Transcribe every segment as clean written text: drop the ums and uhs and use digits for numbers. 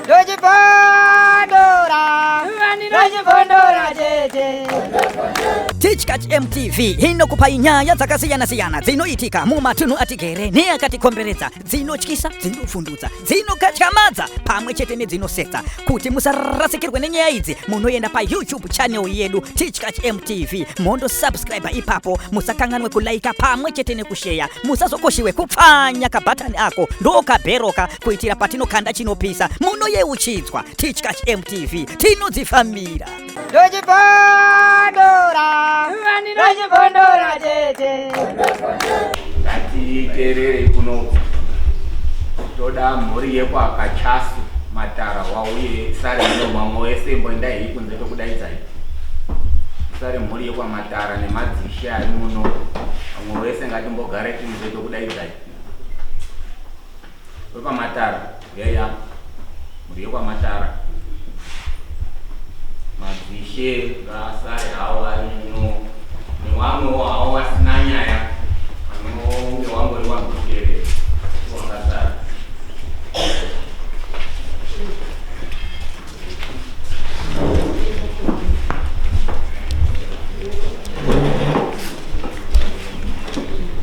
Ndochibondora, ndochibondora chete. Tichkach MTV inokupai nyaya dzakasiyana-siyana dzinoitika mumatunhu atigere neakatikomberedza, dzinotyisa, dzinovhundutsa, dzinokatyamadza pamwe chete nedzinosetsa. Kuti musarasikirwe nenyaya idzi, munoenda paYouTube channel yedu Tichkach MTV mondosubscribe ipapo. Musakanganwe kulaika pamwe chete nekusheya. Musazokoshiwe kupfanya kabhatani ako ndokabheroka kuitira patinokanda chinopisa munoyeuchidzwa. Tichkach MTV tinodzifambira. Ndochibondora, ndochibondora chete. Ngatiterere kuno toda mhuri yekwaKachasu Matara wauye sare muno mamwe wese imboendai hii kunze tokudaidzai sare mhuri yekwaMatara nemadzishe ari muno vamwe wese ngatimbogare tinze tokudaidzai wekwaMatara uyai apa mhuri yekwaMatara madzishe ngaasare hawo ari muno newamwewo hawo vasina nyaya vanonge wangori wangoteerera wangasara.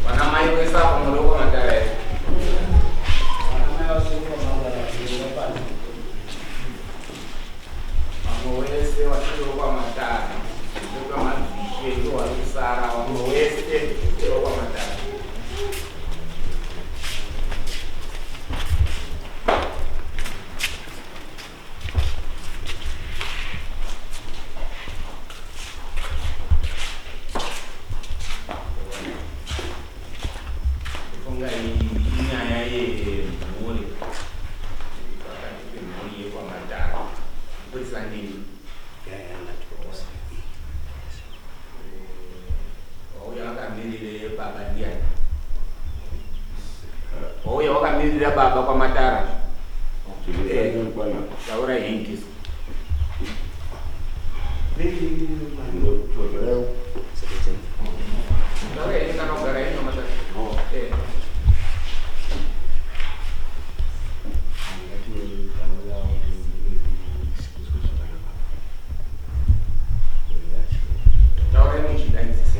Vana mai wese apo muri wekwaMatara here? Vamwe wese vasiri wekwaMatara wekwaMadzishe ndiwo vari kusara, vamwe wese wekwaMatara. Funga iyi inyaya yemhuri pakati pemhuri yekwaMatara. Mupurisa ndini. Wauya wakamirire baba ndiani? Wauya wakamirira baba kwaMatara. Taura henyu. Taura henyu kana kugara henyu Matara. Taurai muchidaidzisa.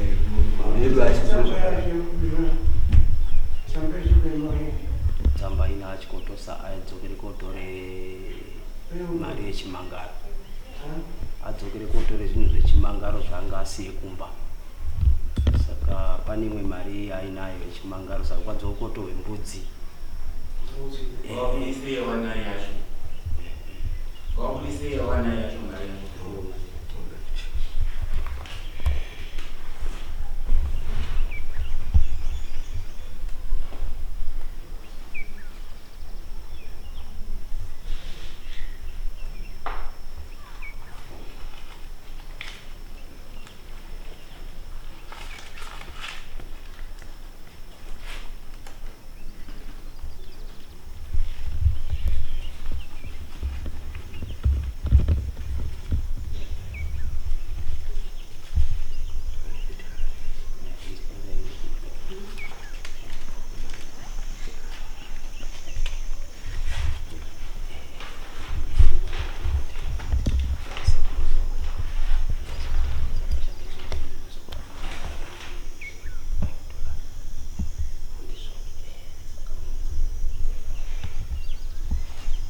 Tsamba ina achikotosa adzokere kotore mari yechimangaro adzokere kotore zvinhu zvechimangaro zvaanga asiye kumba saka pane imwe mari yaainayo yechimangaro saka kwadzoka kotohwe mbudzi. Wabudise yawana yacho. Wabudise yawana yacho mari yacho.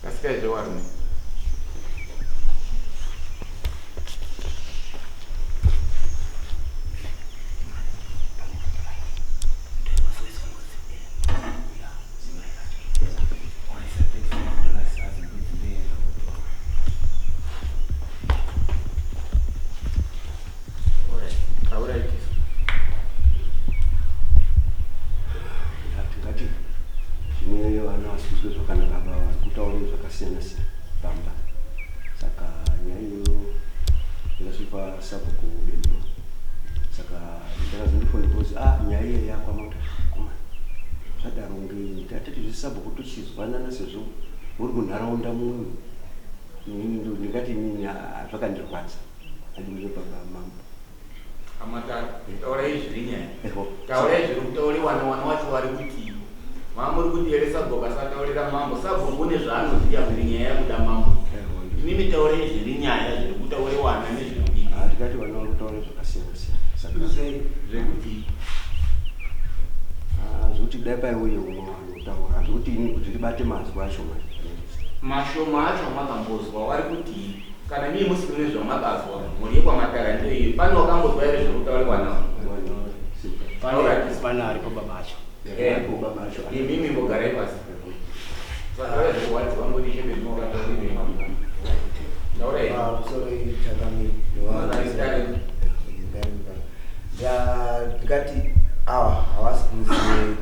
Kasikai zvevarume. Tingati tine vana vasikuzwe zvakanaka baba vari kutaura zvakasiyana siyana pamba saka nyaya iyoyo yakasvika sabhuku Bendero saka ndakazondifona because ah nyaya iye yakwamota komana zvadaro ngei tatati zvesabhuku tochizwanana sezvo muri munharaunda muno inini ndingati inini ah, zvakandirwadza andimire baba mambo. Amatara, taurai zviri nyaya. Taurai zviri kutauriwa newana wacho wari kuti. Mamuri kuti here sabhuku asataurira mambo. Sabhuku une zvaanoziva kuti nyaya yakuda mambo. Imimi taurai zviri nyaya zviri kutauriwana nezviri kuitika. Ah, tikati vana vari kutaura zvakasiyana siyana saka Zvekuti ah, zvekuti dai paiuye umwe anotaura zvekuti ini kuti ndibate mazwi acho manje. Mashoma acho amakambozwa wari kuti kana mii musiri nezvamakazwa mhuri yekwaMatara ndoiyo pane wakambozwa here zviri kutauriwa nawo? Pane pane aripo baba acho. Eh. Aripo baba acho. Imimi mbogarai pasi. Saka zvekurwadziwa ngoti chembe ndaurai. Pamusoro changamire. Mazita. Ndikati ava havasi kuzive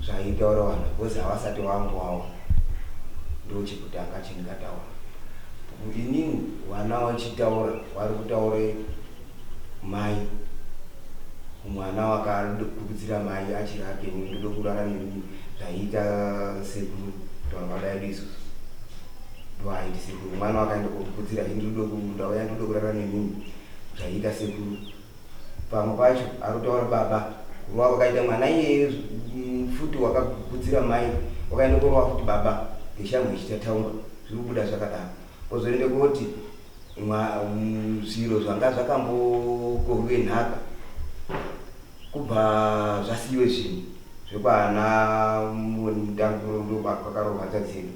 zvaitaura vanhu because havasati vangu avo. Ndochekutanga chendingataura. Inini vana vachitaura vari kutaure mai mwana wakakurudzira mai achiri apenyu ndoda kurara nemi zvaiita sekuru kutaura kwadaidu isusu ndoaiti sekuru mwana wakaenda kokukudzira ini ndoda ndauya ndoda kurara nemimi zvaiita sekuru pamwe pacho ari kutaura baba kurova kwakaita mwana iyeye futi wakakudzira mai wakaenda kurova futi baba ngeshamhu ichitataunga zviri kubuda zvakadaro ozoende koti zviro zvanga zvakambokorwe nhaka kubva zvasiyiwe zvinhu zvekwaana mutanguro ndokwakarohwa dzadzedu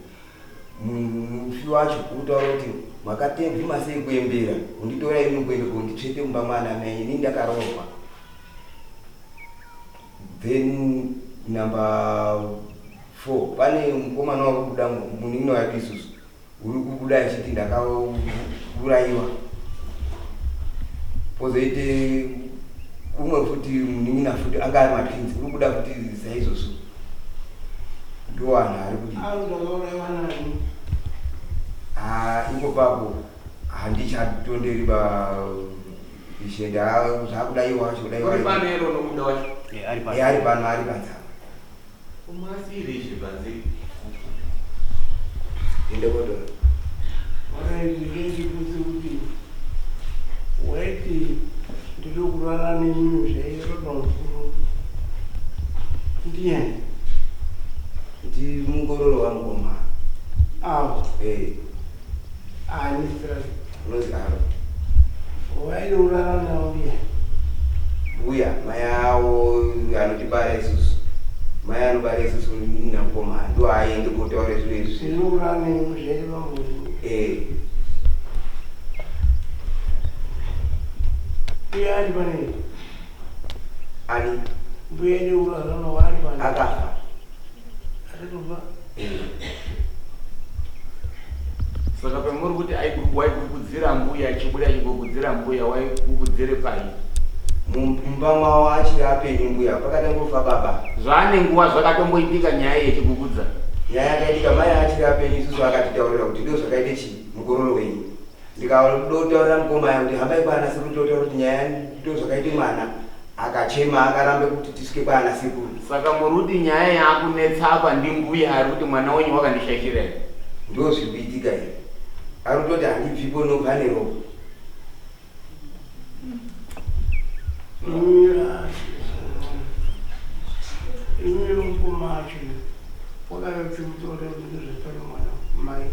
mufi wacho urikutaura kuti makatebvuma sei kuembera unditora imi kuende kunditsvete mumba mwana mai ini ndakarohwa. Then number 4 pane mukomana wakubuda munin'ina wake isusu uri kubuda achiti ndakaurayiwa pozoite umwe futi munin'ina futi anga ari matwins uri kubuda futi saizvozvo ndo vanhu ari kudii. Ndakaurayiwa nani? Ah, iko papo handichatonderi ba ishe zvakudaiwa wacho Uri kudaiwa. pano here unobuda wacho? Eh, ari pano. Eh, ari pano ari panzava. Umasiri izvi panze. Ende kotora. Alright, ndechikuti kuti waiti ndiri kurara nemimi zvairova mvuru ndiyani? Ndi mungororo wangu ma. Avo Eh, ani stress unozi aro. waida kurara navo ndiyani? Mbuya mai avo anotibara isusu. Mai anobara isusu namukoma ndo aende kotaura zviro izvi. Ndiri kurara nemimi zvaireva mvuru. Eh, Mbuya ari panei? Ani Mbuya ide kurara navo ari pane? Akafa. Akatofa. Eh. Saka pamuri kuti waigugudzira mbuya achibuda achigugudzira mbuya waigugudzire pai? Mumba mavo achiri apenyu mbuya pakatangofa baba. Zvaane nguva zvakatomboitika nyaya yechigugudza. Nyaya yakaitika mai achiri apenyu isusu akatitaurira kuti ndo zvakaite chii mukororo wenyu. Ndikadotaurira mukoma ya kuti hambai kwaana sekuru totaura kuti nyaya ndo zvakaite mwana akachema akarambe kuti tisvike kwaana sekuru. Saka muri kuti nyaya yaakunetsa apa ndimbuya ari kuti mwana wenyu wakandishaishira here? Ndo zviri kuitika here. Ari kutoti handibvipo nobva neropa. Imi mukoma acho wakauya uchimutaurira kuti ndozvataura mwana mai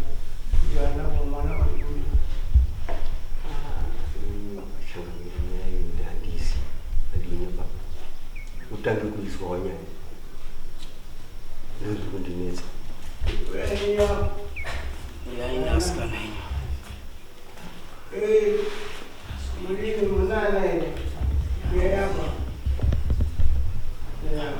kuti ana mwana vari kuri. Changamire nyaya iyi handisi handinyepa utange kuiswa wanyaya ndozviri kundinetsa. Yaina asikana ino. Eh, mulimi munana here? Uyai apa. Yeah.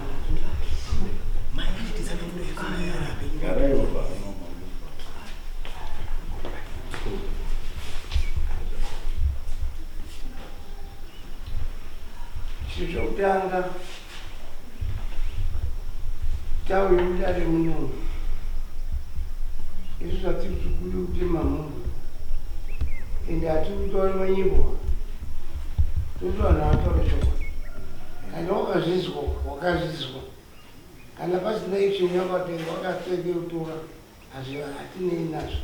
Chinhu chokutanga tauye mudare munomu isu hatiri kuda kutema mhumhu ende hatiri kutaura manyimbo toti vanhu vataura chokwadi kana wakazvizwa wakazvizwa kana pasina icho yakatenga wakatenge kutora hatinei nazvo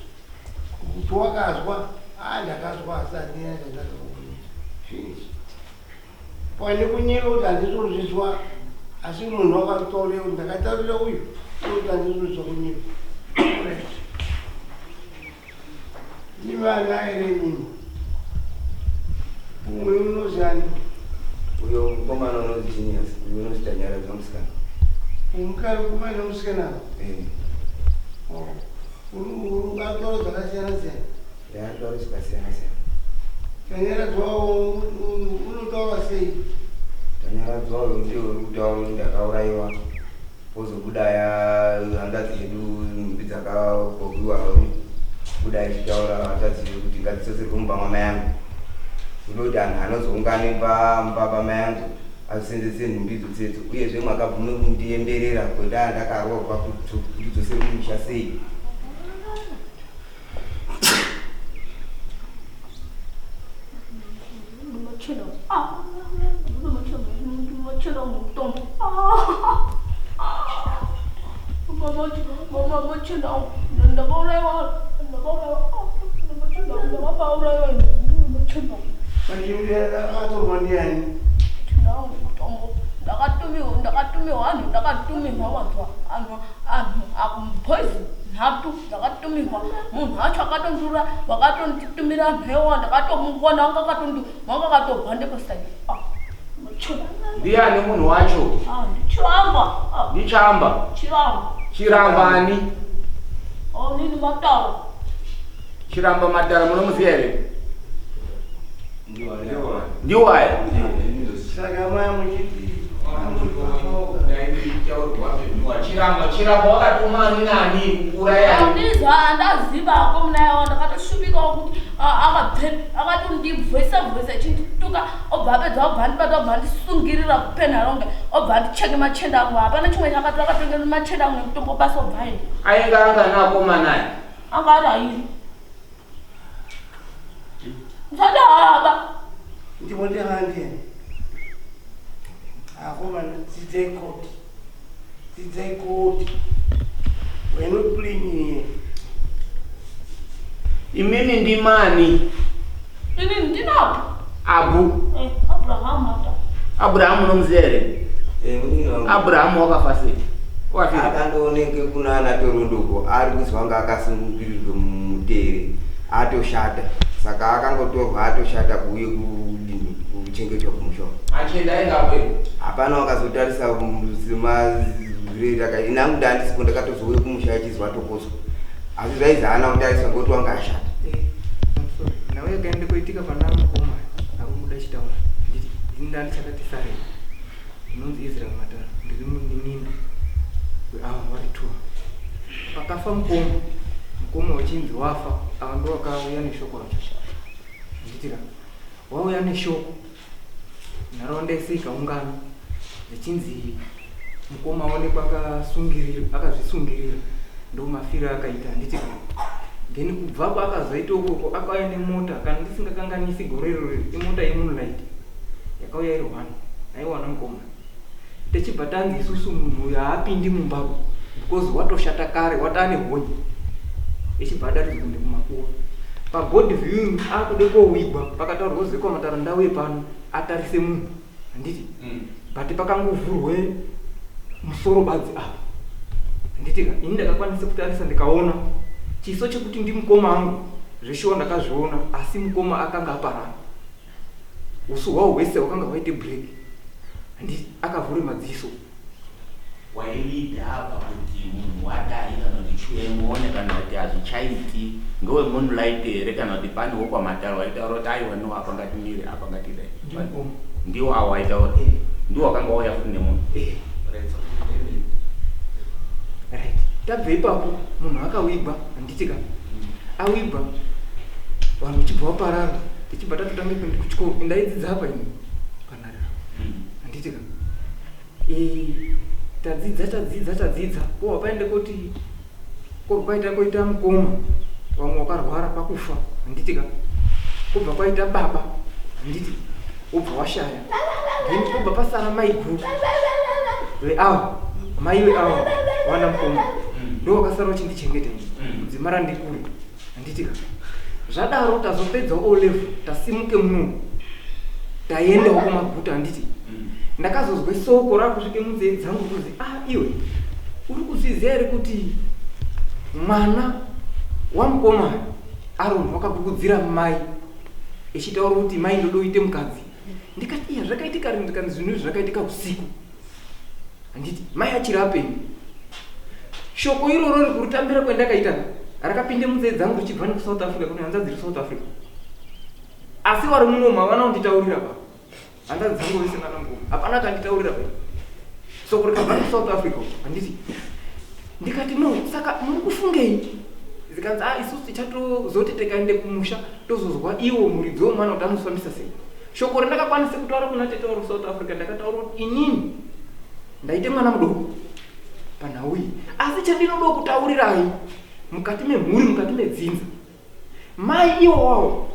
kuti wakazwa a ndakazwa asi handina chandakakuita finish pane kunyeva kuti handisi kuzvizwa asi munhu wakataurira kuti ndakataurira uyu kuti handisi kuzvizwa kunyeva. Ndivana here nini? Umwe unozi ani? Uyo mukomana unonzi Genius, uyo unonzi Tanyaradzwa musikana. Mukari mukomana nemusikana ava? Eh. Oh. Uri akutaura zvakasiyana siyana. Eh, ari kutaura zvakasiyana siyana. Tanyaradzwa unotaura sei? Tanyaradzwa uyo ndiye uri kutaura kuti ndakauraiwa. Pozobuda ya hanzvadzi yedu nhumbi dzakakohwiwa buda ichitaura hanzvadzi yedu kuti ngadzidzoserwe mumba mwamai angu. Kunoti anhu anozoungane pamba pamai angu azosenzese nhumbi idzodzedzo uyezve mwakabvume kundiemberera kwendaa ndakaroorwa kuti ndidzoserwe kumusha sei. Akatorwa ndiani? Ndakatumirwa anhu, ndakatumirwa wanzwa anhu, anhu akumpoison nhatu dzakatumirwa munhu acho akatondura wakatonditumira nhewa ndakatomuona wanga akatondi wanga akatobva ndepasai ah, Ndiani munhu wacho? Ah, ndichiramba. Ah. Ndichamba. Chiramba. Chiramba ani? Oh, nini matara. Chiramba matara munomuziva here? Ndiwo aya. Saka maya muchiti Chiramba, Chiramba wakatuma ani nani kuuraya? Andizwa andaziva ako munaye ndakatoshupikawo kuti akabve akatondibvesa bvesa achindituka obva apedza obva andibata obva andisungirira kupenharonge obva andicheke machenda angu hapana chimwe chakatora akatonge machenda angu nemutombo basa obva aenda. Ainge angana akomana aya? Anga ari airi. Musadahaba. Ndimondihande. Akomana dzidzai koti. Dzidzai koti. We're not playing here. Imimi ndimani? Ini ndinapo. Abu. Eh, Abraham ata. Abraham unomuziva here? Eh, munin'ina wangu. Abraham wakafa sei? Wakafira. Akandooneke kuna ana Torondoko ari kuzi wanga akasungirirwe mumutere atoshata saka akangotorwa atoshata kuuye kudini kuchengetwa kumusha uko. Machende ainge apo here? Hapana wakazotarisa semazvireta ini hangu ndandisipo ndakatozouya kumusha achizwa atokoswa asi zvaizi haana kutarisa ngokuti wanga ashata. Eh, I'm sorry. Nhau yakaenda koitika pana mukoma akubuda chitaura nditi ini ndandichakati sarei ndinonzi Israel Matara ndiri munin'ina weava vari two pakafa mukoma mukoma wachinzi wafa ava ndo wakauya neshoko racho handiti ka wauya neshoko nharaunda yese ikaungana zvichinzi mukoma aonekwa akasungirira akazvisungirira ndomafiro akaita handiti ka then kubva kwaakazoita ukoko akauya nemota kana ndisingakanganisi gore iroro imota yemoonlight yakauya iri one aiwana mukoma techibva tanzi isusu munhu uyu haapindi mumba because watoshata kare wataane honye echibva adaridzwa kuende kumakuwa pabody viewing akude kowigwa pakataurwa kuzi kwamatara ndauye pano atarise munhu handiti mm. but pakangovhurwe musoro badzi apa handiti ka ini ndakakwanisa kutarisa ndikaona chiso chekuti ndimukoma angu zveshuwa ndakazviona asi mukoma akanga aparana Usu hwawo hwese hwakanga hwaite black handiti akavhure madziso. Wairida apa kuti munhu wadai kana kuti chiuyai muone kana kuti hazvichaiti ngewe moonlight here kana kuti pane wokwamataro waitaura kuti aiwa no apa ngatimire apa ngatidai ndiwo awo waitaura eh. Ndiwo wakanga wauya futi nemunhu eh. Right tabve ipapo munhu akawigwa handiti ka awigwa vanhu uchibva waparara tichibva tatotanga kuenda kuchikoro ndaidzidza apa ini panharira handiti ka eh, tadzidza tadzidza tadzidza ko wapaende koti ko kwaita koita mukoma vamwe wakarwara pakufa handiti ka kobva kwaita baba handiti wobva washaya then pobva pasara maiguru veava mai veava vana mukoma ndo wakasara uchindichengeta ini kudzimara ndikure handiti ka zvadaro tazopedza o level tasimuke muno taendawo kumaguta handiti ndakazozwe soko rakusvike munzee dzangu kuzi ah iwe uri kuzviziva here kuti mwana wamukomana Aaron wakagugudzira mai echitaura kuti mai ndoda uite mukadzi. Ndikati iya zvakaitika rini ndikanzi zvinhu izvi zvakaitika usiku. Handiti mai achiri apenyu. Shoko iroro rikuritambira kwendakaita rakapinde munzee dzangu richibva nekuSouth Africa kune hanzvadzi dziri South Africa. Asi wari muno havana kunditaurira pa. Hanzvadzi dzangu vese nana mukoma hapana akanditaurira pa. Soko rikabva kuSouth Africa handiti. Ndikati no saka muri kufungei? Zikanzi ah isusu tichatozoti tikaende kumusha tozozwa iwo muridzi wemwana kuti anozvifambisa sei. Shoko randakakwanisa kutaura kuna tete wari kuSouth Africa ndakataura kuti inini ndaite mwana mudoko panhau iyi asi chandinoda kutaurirai mukati memhuri mukati medzinza mai iwo wawo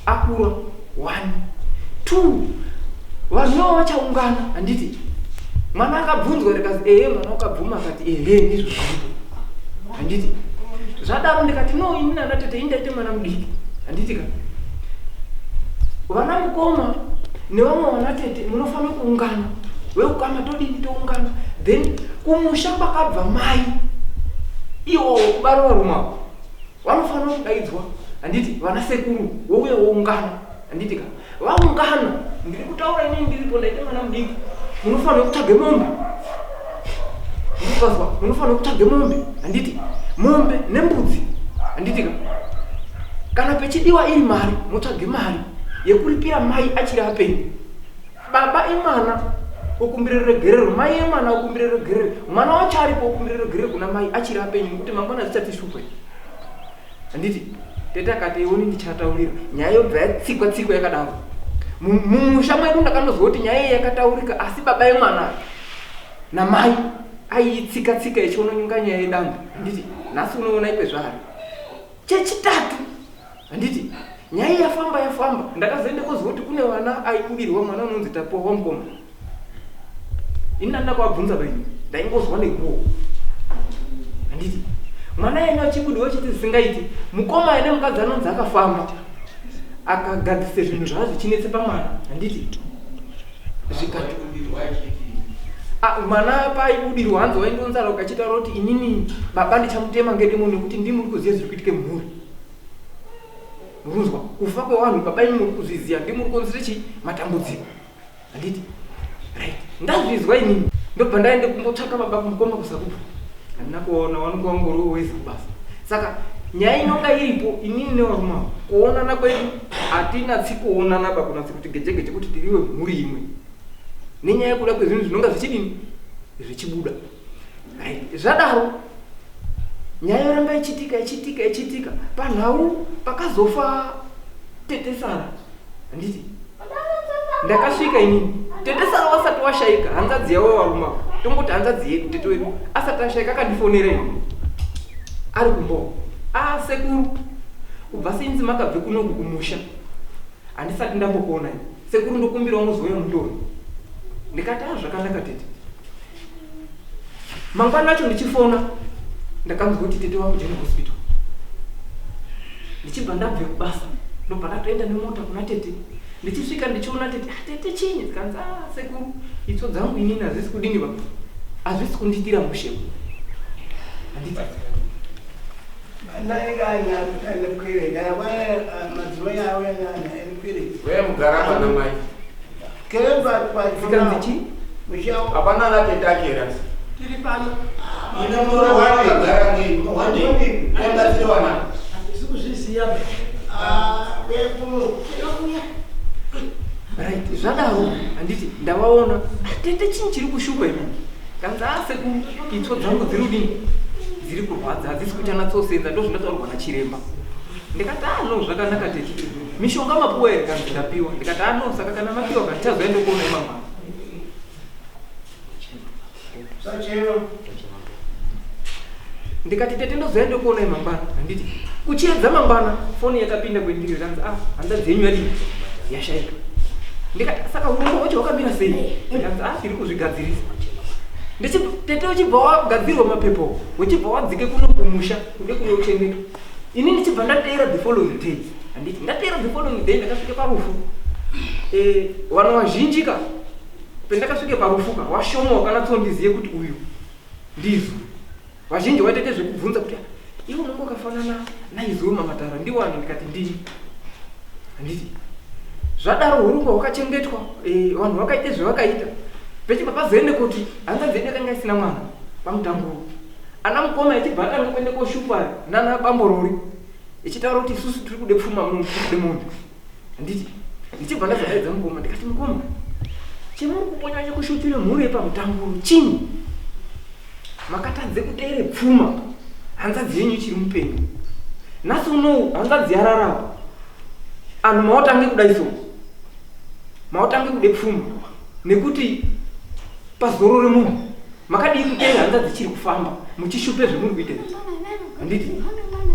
akura one two vanhu ivo vachaungana handiti mwana akabvunzwa rikazi ehe mwana ukabvuma akati ehe ndizvo zviripo handiti zvadaro ndikati no ini nana tete ini ndaite mwana mudiki handiti ka vana mukoma nevamwe vana tete munofanira kuungana weukama todini toungana then kumusha kwakabva mai iwowo kubara varume avo vanofanira kudaidzwa handiti vana sekuru wouya woungana handiti ka vaungana ndiri kutaura inini ndiripo ndaita mwana mudiki munofanira kutsvage mombe ndikazwa munofanira kutsvage mombe handiti mombe nembudzi handiti ka kana pechidiwa iri mari motsvage mari yekuripira mai achiri apenyu baba imwana okumbira regerero mai yemwana okumbira regerero mwana wacho aripo okumbira regerero kuna mai achiri apenyu nekuti mangwana zvichatishupa handiti tete akati ioni ndichataurira nyaya yobva yatsikwa tsikwa yakadaro mumusha mwedu ndakanozwa kuti nyaya iyi yakataurika asi baba yemwana namai aiitsika tsika ichiononyunga nyaya yedambe handiti nhasi unoona ikwezvaari chechitatu handiti nyaya yafamba yafamba ndakazoenda kozwa kuti kune vana aibudirwa mwana unonzi tapuwa wamukoma ini ndanda kuabvunza paini ndaingozwa neguo handiti mwana yenyu achibudiwa chiti zvisingaiti mukoma ene mukadzi anonzi akafamba akagadzise zvinhu zvaa zvichinetse pamwana handiti zvikati ah, mwana paibudirwa hanzi waindonzara ukachitaura kuti inini baba ndichamutema ngedemo nekuti ndimi muri kuziva zviri kuitike mhuri murunzwa kufa kwevanhu baba imi muri kuzviziva ndimi muri kukonzera chii matambudziko handiti right ndazvizwa inini ndobva ndaende kumbotsvaka baba kumukoma kusakubva handina kuona wanonge wangori wezi kubasa saka nyaya inonga iripo inini nevarume avo kuonana kwedu hatina tsikuonana ba kunatsi kuti gejegeje kuti tiriwe mhuri imwe nenyaya yekuda kwezvinhu zvinonga zvichidini zvichibuda right zvadaro nyaya yoramba ichitika ichitika ichitika panhau pakazofa tete Sara handiti ndakasvika inini tete Sara wasati washaika hanzadzi yavo varume avo tongoti hanzadzi yedu tete wedu asati ashaika akandifonera inini ari kumbo a sekuru kubva sinzi makabve kunoku kumusha handisati ndambokuonai sekuru ndokumbirawo muzouya mundori ndikati a zvakanaka tete Mangwana acho ndichifona ndakanzwa kuti tete wangu General Hospital. Ndichibva ndabve kubasa ndobva ndatoenda nemota kuna tete. Ndichisvika ndichiona tete, ah, tete chinyi? Zikanzi ah, sekuru itsvo dzangu inini hazvisi kudini ba. Hazvisi kundiitira mushe. Handiti. Wewe mugara pana mai. Zikanzi chii? Hapana ana tete akera. Tiri pano. Ine muro wakagara ngei? Wandi. Aimbatsira wana. Handisi kuzviziva. Right, zvadaro handiti ndavaona ah, tete chinyi chiri kushupa imi kanzi a ah, sekuru itsvo dzangu dziri kudini dziri kurwadza hadzisi kuita natsosenza ndozvindataurwa nachiremba ndikati ah no zvakanaka tete mishonga mapuwa here kanzi ndapiwa ndikati ah no saka kana mapiwa ka ndichazoenda kuona imama ndikati tete ndozoenda kuona mangwana handiti kuchiedza mangwana foni yakapinda kwendiri kanzi ah hanzvadzi yenyu yadii yashaika ndikati saka urombo hwacho hwakamira sei ndikanzi ah tiri kuzvigadzirisa tete uchibva wagadzirwa mapepo uchibva wadzike kuno kumusha kude kunochengeta ini ndichibva ndateera the following day handiti ndateera the following day ndakasvika parufu eh, vanhu vazhinji ka pendakasvike parufu ka washoma wakanatsondiziye kuti uyu ndizvo vazhinji vaitoite zvekubvunza kuti iwe unonge wakafanana Naiziwe mamatara ndiwani ndikati ndini. Handiti zvadaro hurongwa hwakachengetwa eh, vanhu vakaita zvavakaita pechibva pazoende kuti hanzvadzi yedu yakanga isina mwana pamutanguro ana mukoma ichibva atanga kuende koshupa nana bamborori ichitaura kuti isusu tiri kude pfuma muno tiri kude mombe handiti ndichibva ndazodaidza mukoma ndikati mukoma chemuri kuponyanya kushupire mhuri yepamutanguro chinyi Makatadze kuteere pfuma hanzadzi yenyu ichiri mupenyu. Nhasi unowu hanzadzi yararama. Anhu maotange kudai so. Maotange kude pfuma nekuti pazorore munhu. Makadii kuteera hanzadzi ichiri kufamba muchishupe zvemuri kuita izvi. Handiti?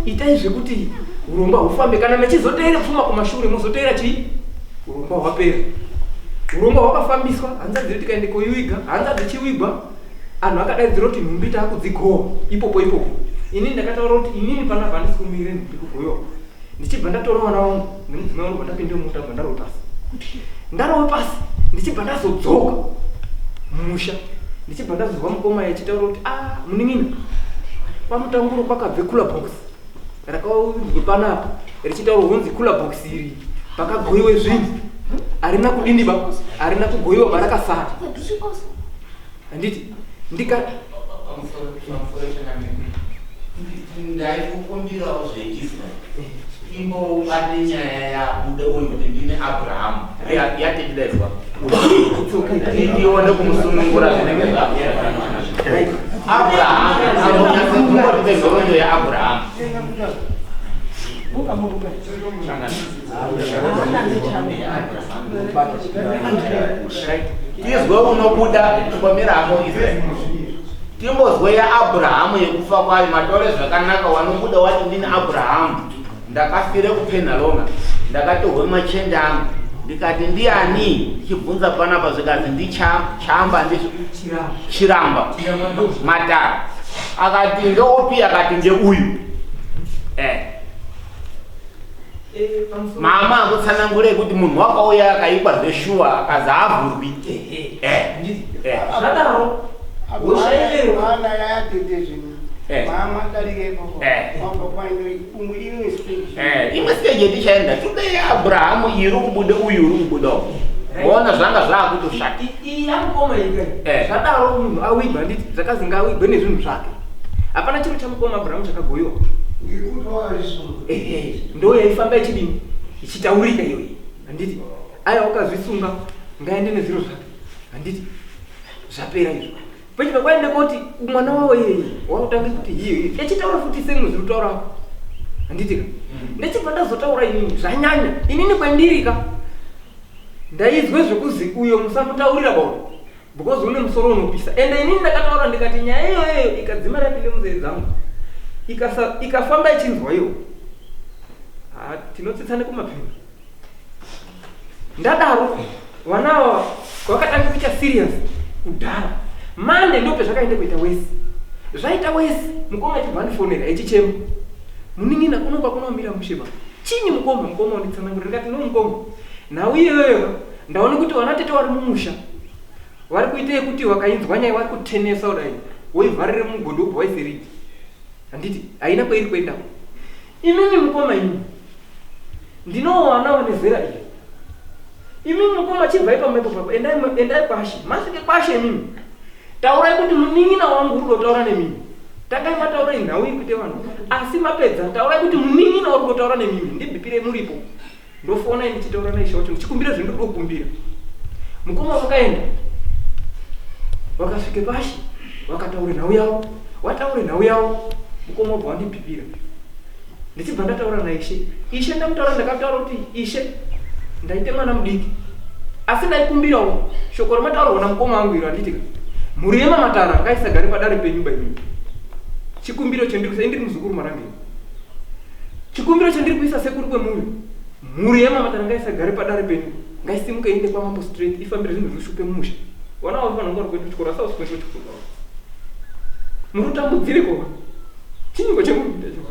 Itai zvekuti urongwa hufambe kana mechizoteere pfuma kumashure mozoteera chii? Urongwa hwapera. Urongwa hwakafambiswa hanzadzi yedu tikaende koiwiga, hanzadzi ichiwigwa Anhu akadaidzira kuti nhumbi taakudzigowa ipopo ipopo. Inini ndakataura kuti inini panapa handisi kumirira nhumbi kugoiwa. Ndichibva ndatora vana vangu nemudzimai wangu ndapinda mumota bva ndarove pasi. Ndarove pasi ndichibva ndazodzoka mumusha. Ndichibva ndazozwa mukoma achitaura kuti ah munin'ina kwamutanguro kwakabve cooler box rakaunzwe panapa richitaura hunzi cooler box iri pakagoiwe zvinhu harina kudini ba harina kugoiwa barakasara handiti ndika ndaikukumbirawo zveisrael imbobate nyaya yabuda uyu kuti ndine abrahamu yatidaidzwa tione kumusunungura zvinenge zva abrahamu ambonyatsotipe nhoroondo yaabrahamu Tizwe unobuda chimbomira hako Israel. Timbozwe yaAbrahamu yekufa kwayo matore zvakanaka wanobuda wati ndini Abrahamu ndakafire kuPenalonga ndakatohwe machende angu ndikati ndiani ndichibvunza panapa zvikanzi ndichamba ndizvo chiramba matara akati ndeupi akati ndeuyu eh. Mama akutsanangure kuti munhu wakauya akaikwa zveshuwa akazi haavhurwi. Eh. Eh. Zvadaro Imwe stage yetichaenda today Abrahamu iri kubuda uyu uri kubuda uku. Ona zvanga zvakutoshata. Iyi yamukoma iyi. Zvadaro munhu awigwa handiti zvakazi ngaawigwe nezvinhu zvake. Hapana chiro chamukoma Abrahamu chakagoyiwa. Ngekuti wakazvisunga. Ehe, ndo yaifamba ichidini ichitaurika iyoyi handiti aya wakazvisunga ngaende nezviro zvake handiti zvapera izvo pechibva kwaende koti mwana wawo iyeye wakutange kuti hiyo hiyo echitaura futi semu zviri kutaura handiti ka ndechibva ndazotaura inini zvanyanya inini kwandiri ka ndaizwe zvekuzi uyo musamutaurira bawo Because une musoro unopisa. Ende inini ndakataura ndikati nyaya iyoyo ikadzimara yapinde munzeve dzangu. Ikasa ikafamba ichinzwa iyo. Ah, tinotsitsana kumapindu. Ndadaro vana ava vakatanga kuita serious kudhara. Mande ndope zvakaenda kuita wesi. Zvaita wesi mukoma achibva andifonera echichema. Munin'ina kunopa kunomira mushe ba. Chinyi mukoma mukoma unditsanangurira ndikati no mukoma. Nhau iyoyo Ndaona kuti vana tete vari mumusha vari kuita yekuti vakainzwa nyaya vari kutenesa kudai woivharire mugodhi wobva waiseriji handiti haina kwairi kuendako imimi mukoma imi ndinowana vane zera iri imimi mukoma chibvai pamba ipo papo endai endai kwashe masvike kwashe imimi taurai kuti munin'ina wangu uri kutotaura nemimi tangai mataura inhau iri kuite vanhu asi mapedza taurai kuti munin'ina uri kutotaura nemimi ndibhipirei muripo Ndofona ndichitaura naishe wacho ndichikumbira zvendiri kukumbira. Mukoma vakaenda vakasvike pashi vakataure nhau yavo wataure nhau yavo mukoma wabva wandipipira ndichibva ndataura naishe ishe ndamutaura ndakataura kuti ishe ndaite mwana mudiki asi ndaikumbirawo shoko ramataurwa namukoma wangu iro handitika mhuri yemamatara ngaisagare padare penyu baimini chikumbiro chendiri kuisa indiri muzukuru marangeni Chikumbiro chandiri kuisa sekuru kwemuri, mhuri yemamatara ngaisagare padare penyu, ngaisimuke iende kwamambo straight ifambire zvinhu zvishupe mumusha. Vana vavo vanonga vari kuenda kuchikoro asi havasi kuenda kuchikoro. Muri kutambudzire ko? Chinyiko chemuri kuita cho?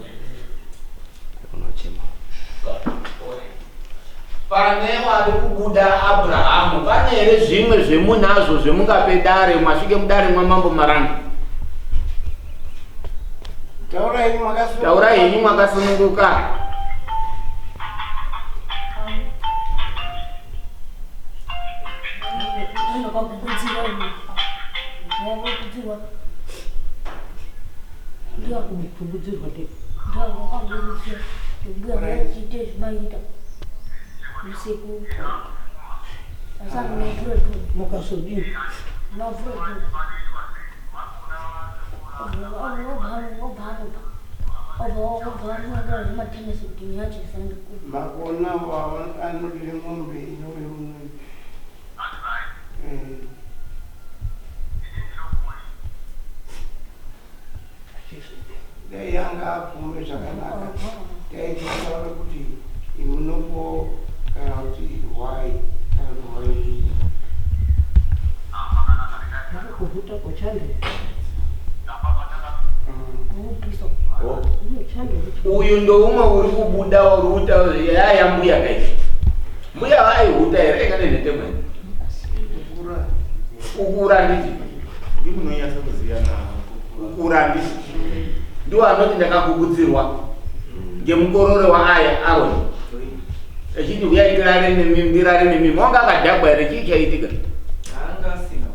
Pane wari kubuda Abrahamu, pane here zvimwe zvemunazvo zvemungape dare mwasvike mudare mwamambo Marange? Taurai henyu makasununguka. Taurai henyu makasununguka. Mukasodini. Makona anodire mombe inove mumwe. Dai yanga abvume zvakanaka taitotaura kuti imunopo kana kuti hwai kana kuti hwai. Uyu ndoumwe uri kubuda uri kuta yaya mbuya kai. Mbuya vaihuta here kana nhetemwe? Kukura nditi. Ndimunonyatsa kuziya na kukura nditi. Ndiwo anoti ndakakukudzirwa ngemukorore waaya Aroni. Echiti huyai tirare nemi ndirare nemi monga akadhakwa here chii chaitika? Anga asina.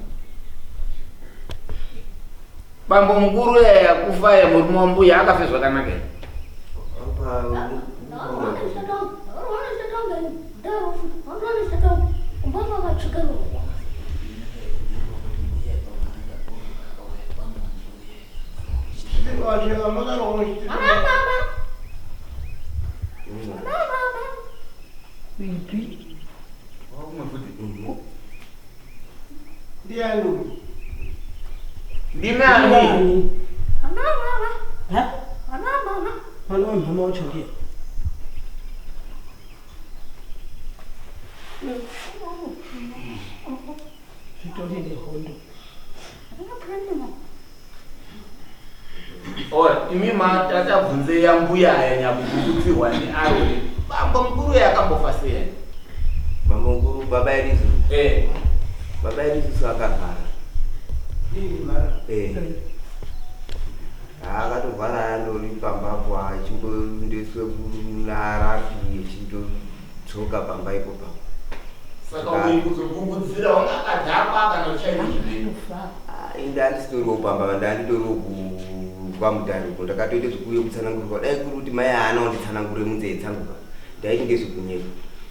Bambo mukuru yaya kufa ya murume wambuya akafe zvakanaka here? Ndiani? Ndinani? Mwana wamhama wacho ndiye. Zvitori nehondo. Ora, imi matatavhunze yambuya aya nyakukukudzirwa neAroni. Bambo mukuru yakambofa sei yani? Bambo mukuru baba Elizu. Eh. Baba Elizu akarwara. Eh. Akatorwara andori pambapo achingoendeswe kunarapi echindodzoka pamba ipo papo. Saka uyu kuzokukudzira wanga akadhakwa kana uchaizvizvi. Inde handisitoriwo pamba ndanditoriwo kwamudhari uko ndakatoita zvekuuya kutsanangurirwa dai kuri kuti mai haana kunditsanangurire munzee dzangu ka ndaiti ngezvekunyepa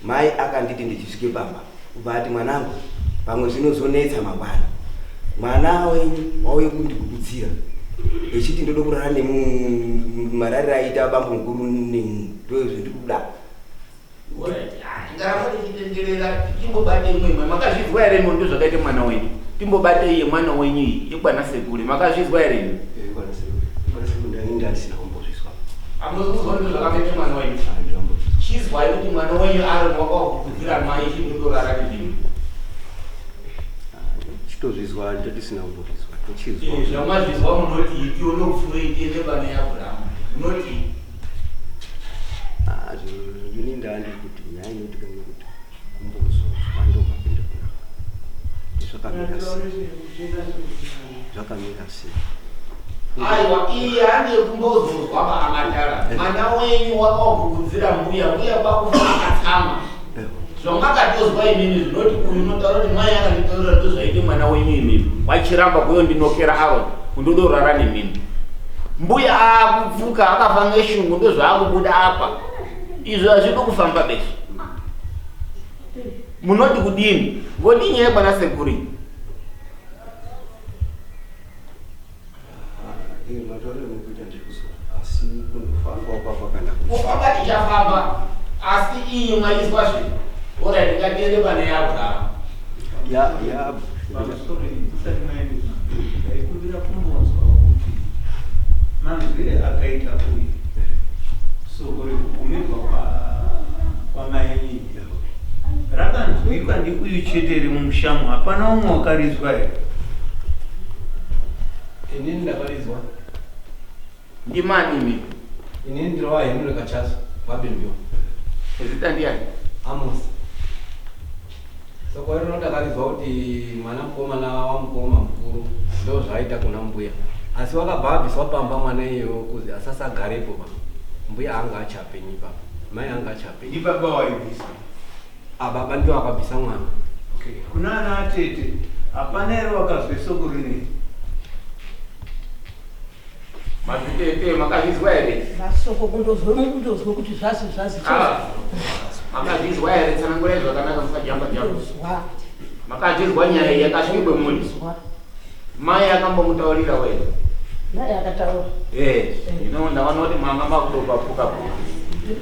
mai akanditi ndichisvike pamba ubva ati mwanangu pamwe zvinozonetsa mangwana mwana wenyu wauye kundigugudzira echiti ndoda kurara nemarariro aita bambo mukuru neni ndozvendikuda Ngaramba tichitenderera tichimbobate imwe imwe makazvizwa here imo ndozvakaita mwana wenyu timbobate iye mwana wenyu iyi yekwana sekuru makazvizwa here imi Ndandisina kumbozvizwa. Hamuzikuzwa ndozvakaita mwana wenyu chizwai kuti mwana wenyu ari wakakukudzira mai chindondorara nezvinhu Chitozvizwa ndatisina kumbozvizwa. Tochizwa. Zvamazvizwa munoti iti unopfuura itiende pane Abrahamu munoti Ini ndandiri kuti nyaya inoitika ngekuti kumbozozwa ndokapinda kunaka. Zvakamira sei? Zvakamira sei? Aiwa iye handiye kumbozozwa paamatara mwana wenyu wakakukudzira mbuya mbuya kwakufa akatsama zvamakatozwa imimi zvinoti uyu unotaura kuti mai akanditaurira ndozvaite mwana wenyu imimi wachiramba kuyo ndinokera Aroni kundodorara nemimi mbuya akupfuka akafa ngeshungu ndozvaakubuda apa izvo hazvidi kufamba besu munoti kudini ngodii nyaya kwana sekuru iyi Matauriro mukuita ndikuzwa asi kundofambawo kwakwakanaka. Kufamba tichafamba asi iyi maizwa zve orit ngatiende pane Abrahamu Ya ya Pamusoro musati maenda ndaikumbira kumbonzwa kuti manzwire akaita uyu soko rekugumirwa kwamaini rakanzwikwa ndiuyu chete iri mumushamu hapana umwe wakarizwa here? Inini ndakarizwa. Ndimani imi? Inini ndiri waHenry Kachazo waBembiwa. Zita ndiani? Amos. Soko rino ndakarizwa kuti mwana mukomana wamukoma mukuru ndozvaaita kuna mbuya. Asi wakabva abviswa pamba mwana iyeyo kuzi asasagarepo pa. Mbuya anga achapenyi ipapa. Mai anga achapenyi. Ndibaba waibvisa. Ah, baba ndiwo akabvisa mwana. Okay. Kuna ana atete hapana here wakazwe soko rineri? Mazitete makazvizwa here? Masoko kundozwe kundozwe kuti zvazi zvazi. Ah, makazvizwa here? Tsanangurai zvakanaka musajamba jamba. Kundozwa. Makazvizwa nyaya iyi yakasvike kwemuri. Mai akambomutaurira wena. Naye akataura. Eh, ino ndaona kuti manga makutopapuka puka.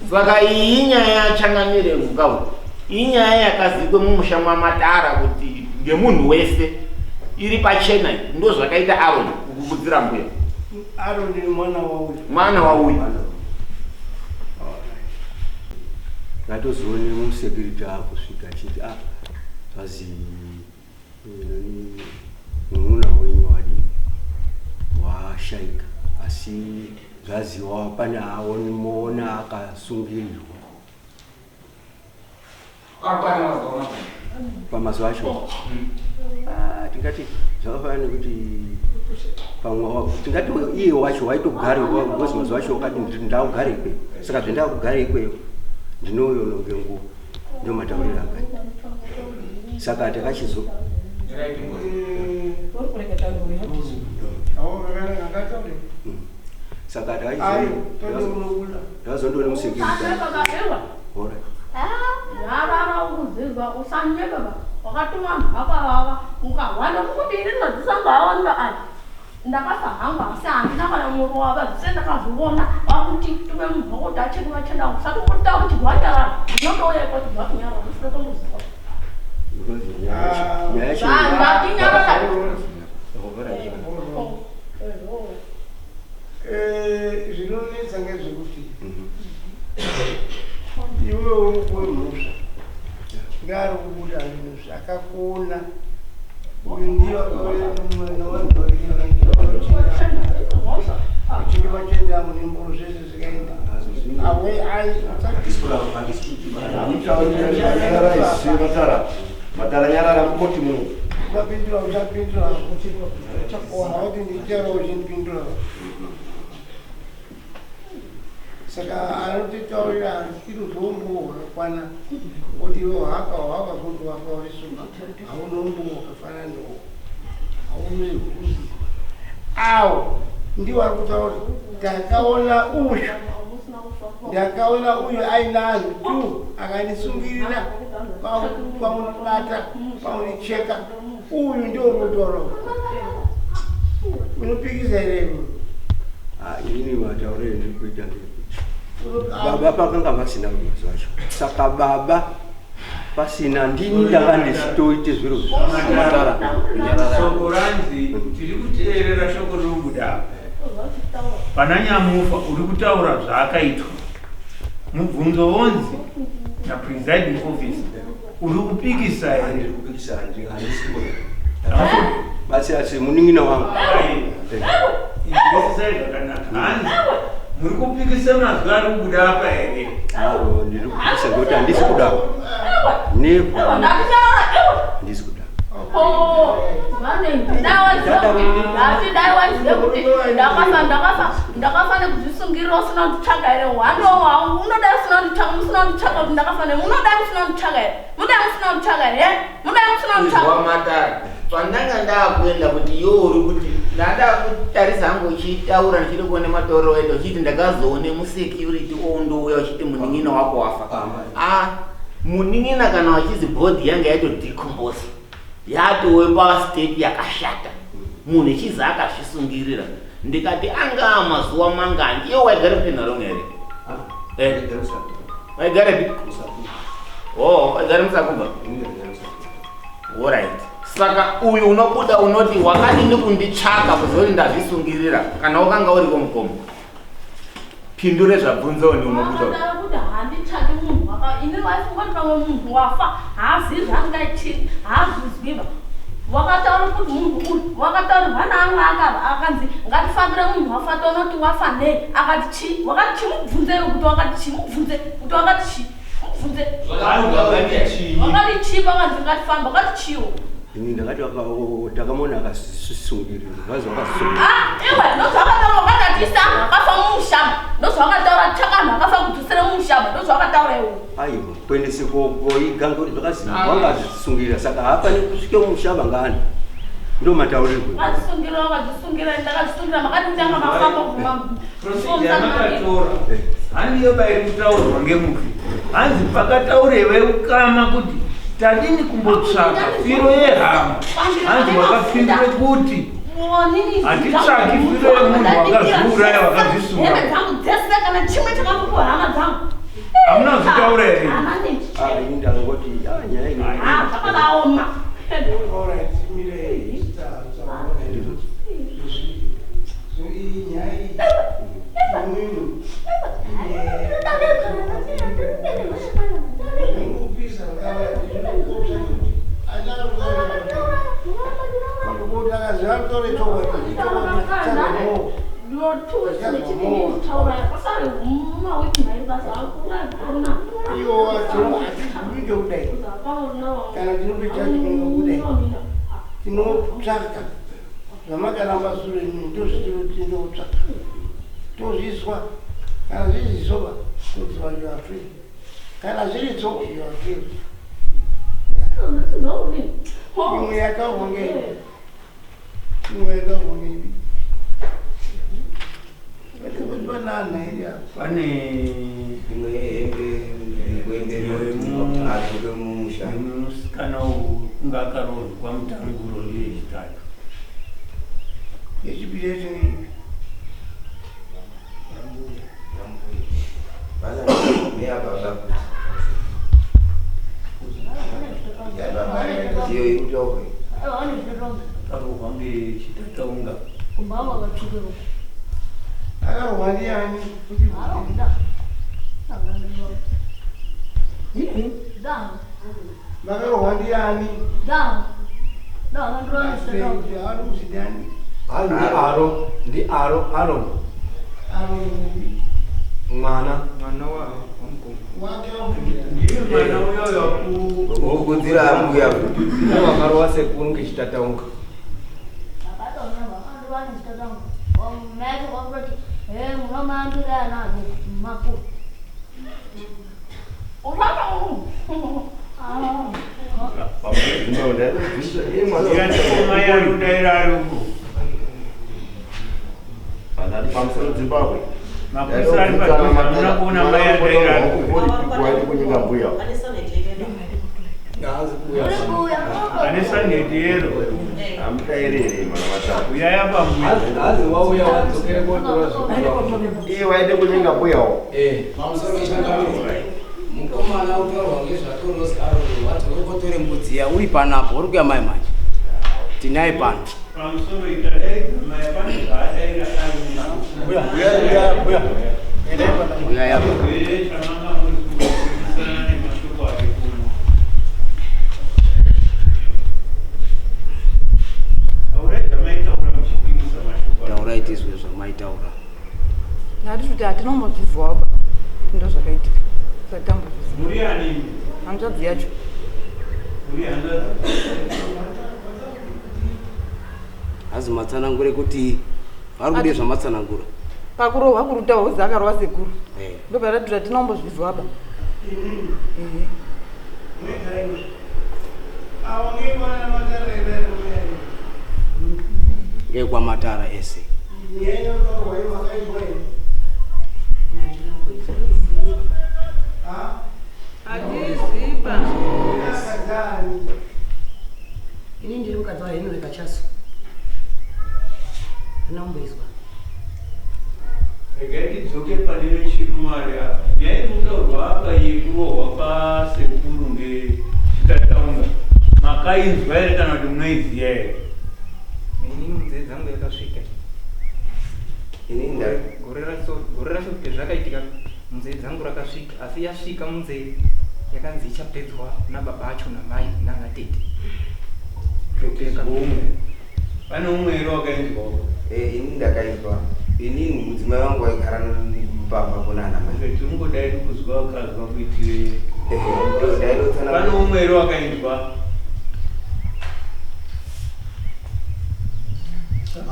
Saka iyi inyaya yachangamire mhuka inyaya yakazikwe mumusha mwamatara kuti ngemunhu wese iri pachena iyi. Ndo zvakaita Aaron kukukudzira mbuya. Aaron mwana wauyu. Mwana wauyu. Ndatozoone musecurity akusvika achiti ah zvazi nani munun'una wenyu wadii washaika asi zvaziwa pane aonimoona akasungirirwa pamazuva acho. Ah, tingati zvakafanana nekuti pamwe tingati iye wacho waitogara because mazuva acho wakati ndakugara ikweyo saka zvendakugara ikweyo ndinoyononge nguva ndo matauriro akaita saka takachizo saka takazondione musecurity. Yarara ukuzizwa usanyebe ba wakatuma mhaka ukahwana kuti ini ndadzisanga aya ndakafa hangu asi handina kana muro wava zvise ndakazviona wakuti tume munhu wakuti acheke machenda angu usati kutaura kuti gwanyarara ndinotouya ikoti gwanyarara usina tomboziva ndatinyarara. Zvinonetsa ngezvekuti iwewe uri mhosva ngaari kubuda zvinhu zvakakona uyu ndiyo uchinge machende angu nemboro zvese zvikaenda awe Matara matara nyarara mukoti munhu Uchapindura, uchapindura, auti ndichero uchindipindura. Saka anotitaurira tiri zombo hwakakwana ngokuti iwe haka hwakazondowafa warisunga hauna umbo hwakafanana newo haune huzi awo ndiwo ari kutaura kuti ndakaona uyu ndakaona uyu aina anhu tu akandisungirira paunobata paunicheka uyu ndio uri kutaura unopikisa here? Ah, inini matauriro ndiri kuita ndekuti baba pakanga pasina mazuva acho saka baba pasina ndini ndanga ndichitoite zviro Matara, soko ranzi tiri kuteerera shoko riri kubuda apa. Pana nyamufa uri kutaura zvaakaitwa. Mubvunzo wonzi napresiding officer uri kupikisa here? Ndiri kupikisa, handisi kuda basi asi munin'ina wangu. Inzwisisai zvakanaka. Hanzi muri kupikisa mazwi ari kubuda apa here? Aro, ndiri kupikisa ngekuti handisi kuda nepo handisi kuda. Dai waziva kuti ndakafa ndakafa ndakafa nekuzvisungirira usina kunditsvaga here? Hwando unodai usina kunditsvaga musina kunditsvaga kuti ndakafa ne munodai musina kunditsvaga here? Mudai musina kunditsvaga here? Mudai musina kunditsvaga. Izwa matara pandanga ndakuenda kuti iwe uri kuti ndanda kutarisa hangu uchitaura ndichiri kuone matauriro waita uchiti ndakazoone musecurity ondouya uchiti munin'ina wako wafa. Ah, munin'ina kana wachizi body yanga yatodecompose yatove pastate yakashata munhu echizi akazvisungirira ndikati angaa mazuva mangani iwe waigare kupenarong here? Eh, waigarepi? Oh, waigare musakuba. Alright. Saka uyu unobuda unoti wakadini kunditsvaka kuzoti ndazvisungirira kana wakanga uriko mukoma? Pindure zvabvunzawo ni unobuda. Akataura kuti handitsvaki munhu waka ini waifunga kuti pamwe munhu wafa haazivi zvaangaiti haazvizwiva wakataura kuti munhu uyu wakataurirwa naamwe akava akanzi ngatifambire munhu wafa tonoti wafa nei akati chii wakati chii mubvunzewo kuti wakati chii mubvunze kuti wakati chii mubvunze Wakati chii? wakati chii pakanzi ngatifambe wakati chiwo. Ini ndakati takamuona akasungirira, vazi wakasungirira. Ah, iwe ndozvakataura wakatati anhu akafa mumushamba ndozvakataura tsvaka anhu akafa kudzosera mumushamba ndozvakataura iwe. Aiwa, kuendese koiga ngekuti zvakazi wanga azvisungirira saka haafaniri kusvike mumusha vangani. Ndo mataurirwe. Wakazvisungira wakazvisungira ndakazvisungira makati kutanga mafamba kuvhuma. Procedure yamakatora handiyo bairi kutaurwa ngemufi. Hanzi pakataurewe ukama kuti tadini kumbotsvaka firo yehama. Hanzi wakapindure kuti hatitsvaki firo yemunhu wakazviuraya wakazvisunga. Hembe dzangu dzese kana chimwe chakambopuwa hama dzangu. Hamuna kuzvitaura here? Hama nechi. Ah, ini ndangoti ah, nyaya ino. Ah, zvakabaoma. Tinotsvaka zvamakaramba sure ndozvitinotsvaka tozviswa kana zvizvisoba kuti vanhu vafri kana zviridzo you are free. Imwe yakaurwa ngeipi? Imwe yakaurwa ngeipi? Kuti panana here apa? Pane imwe yehembe adzoke mumusha. Musikana uyu kunge akaroorwa kwaMutanguro ndiye yechitatu. Yechipiri yacho ngeipi? Iyo iri kutaurwa iyi. Akaroorwa ngechitataunga. Akarohwa ndiani? Vakarohwa ndiani? Ari ndiani? Hayi ndi aro, ndi aro, Aaron. Aaron Mwana. Mwana wa wamukoma. Wake Ndiye mwana uyoyo Kukudzira mbuya. Ndiye wakarowa sekuru ngechitataunga. Mai ari kudaira ari uko. Andati pamusoro Zimbabwe. Mapurisa ari padhuze hamuna kuona mai adaira ari uko. Waende kunyinga mbuya. Ane saneti yero. Hamudairere mwana matatu. Uyai apa mbuya. Hazi wauya wadzokere kotora zvikuru. Iye waende kunyinga mbuyawo. Eh. Pamusoro changamire. Mukomana utaurwa ngezvatorosi Aroni wadzoke kotore mbudzi iya uri panapo uri kuya mai manje. Tinaye pano. Pamusoro itadaidza mai pane zvaadaira ari uko. Mbuya, mbuya, mbuya. Uyai apa. Chirwere chamanga muri kupikisana nemashoko ari kuno. Taurai zvamaitaura muchipikisa mashoko ari Taurai tizwe zvamaitaura. Ndati kuti hatinombozvizwawo ba ndo zvakaitika tisati tambozviziva. Muri ani? Hanzvadzi yacho. Muri hanzvadzi? Hazi matsanangure kuti vari kude zvamatsanangura. Pakurohwa kuruta hozi akarohwa sekuru. Eh. Ndobva tati hatinombozvizwa ba. Ehe. Ngekwamatara ese. Hatiziba. Ini ndiri mukadzi waHenry Kachasu. Handina kumboizwa. Regai tidzoke pane vechirumari apa. Nyaya iri kutaurwa apa yekurohwa kwasekuru ngechitataunga. Makainzwa here kana kuti munoiziva here? Inini munzeve dzangu yakasvika. Inini nda- Gore racho gore racho kuti zvakaitika munzeve dzangu rakasvika asi yasvika munzeve yakanzi ichapedzwa nababa acho namai nana tete. Umwe. Pane umwe here wakainzwawo? Eh, ini ndakaizwa. Inini mudzimai wangu waigara pamba ponana mai. Okay, tiringodai kuzwa ukazwa kuitire. Ndainotsanangura. Pane umwe here wakainzwa?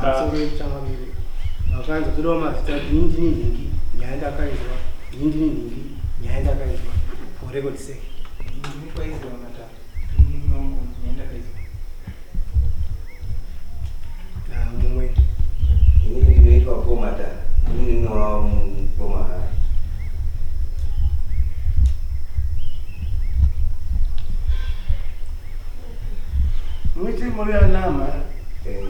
Pamusoro yechangamire vakanzwa todawo mazita kuti ini ndini nhingi nyaya ndakainzwa ini ndini nhingi nyaya ndakainzwa for record sake. Ndini kwaIsrael Matara, ndini munin'ina wangu nyaya ndakainzwa. Ah, mumwe. Inini ndinoitwa Paul Matara, ndini munin'ina wamukoma Harry. Mwite muri anama. Eh.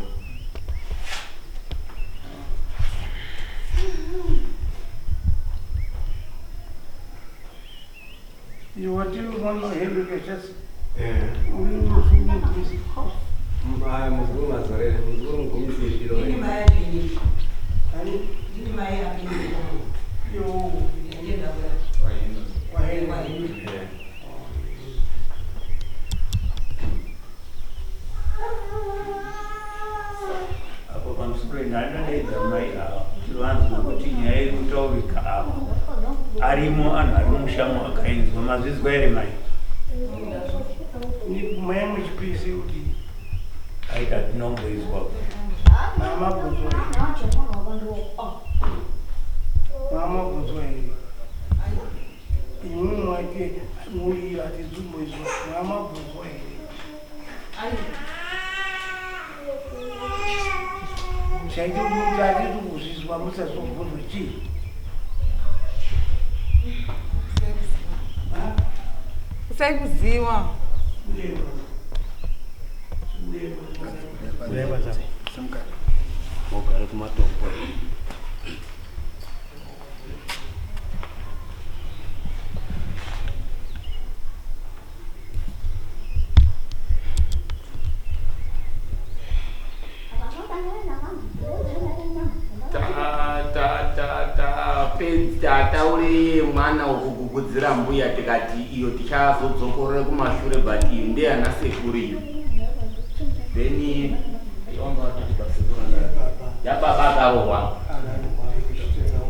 Iwe watiri mwana Henry Kachasi. Eh. Uri mufungi. Aya muzukuru mazorere, muzukuru mugumisiri. Ndini mai yacho inini. Ani? Ndini mai apindu. Yo. Ndiye ndauya. Kwa Henry. Kwa Henry. Apo pamusoro ndandadaidza mai ava kuti vanzwe kuti nyaya iri kutaurika apa arimo anhu ari mushamo akainzwa mazvizwa here mai? Ni mai muchipisi kuti aita tinomboizwa. Mama bvunzwa here? Mama bvunzwa here? Imwe mwake muri hatizumboizwa. Mama bvunzwa here? Chaita kuti hatisi kuzvizwa musazobvunzwa chii? Usai kuziwa. Mogare kumatombo. Tataure mwana wekugugudzira mbuya tikati iyo tichazodzokorora kumashure, but iyo ndeyana sekuru iyo, then yababa akarohwa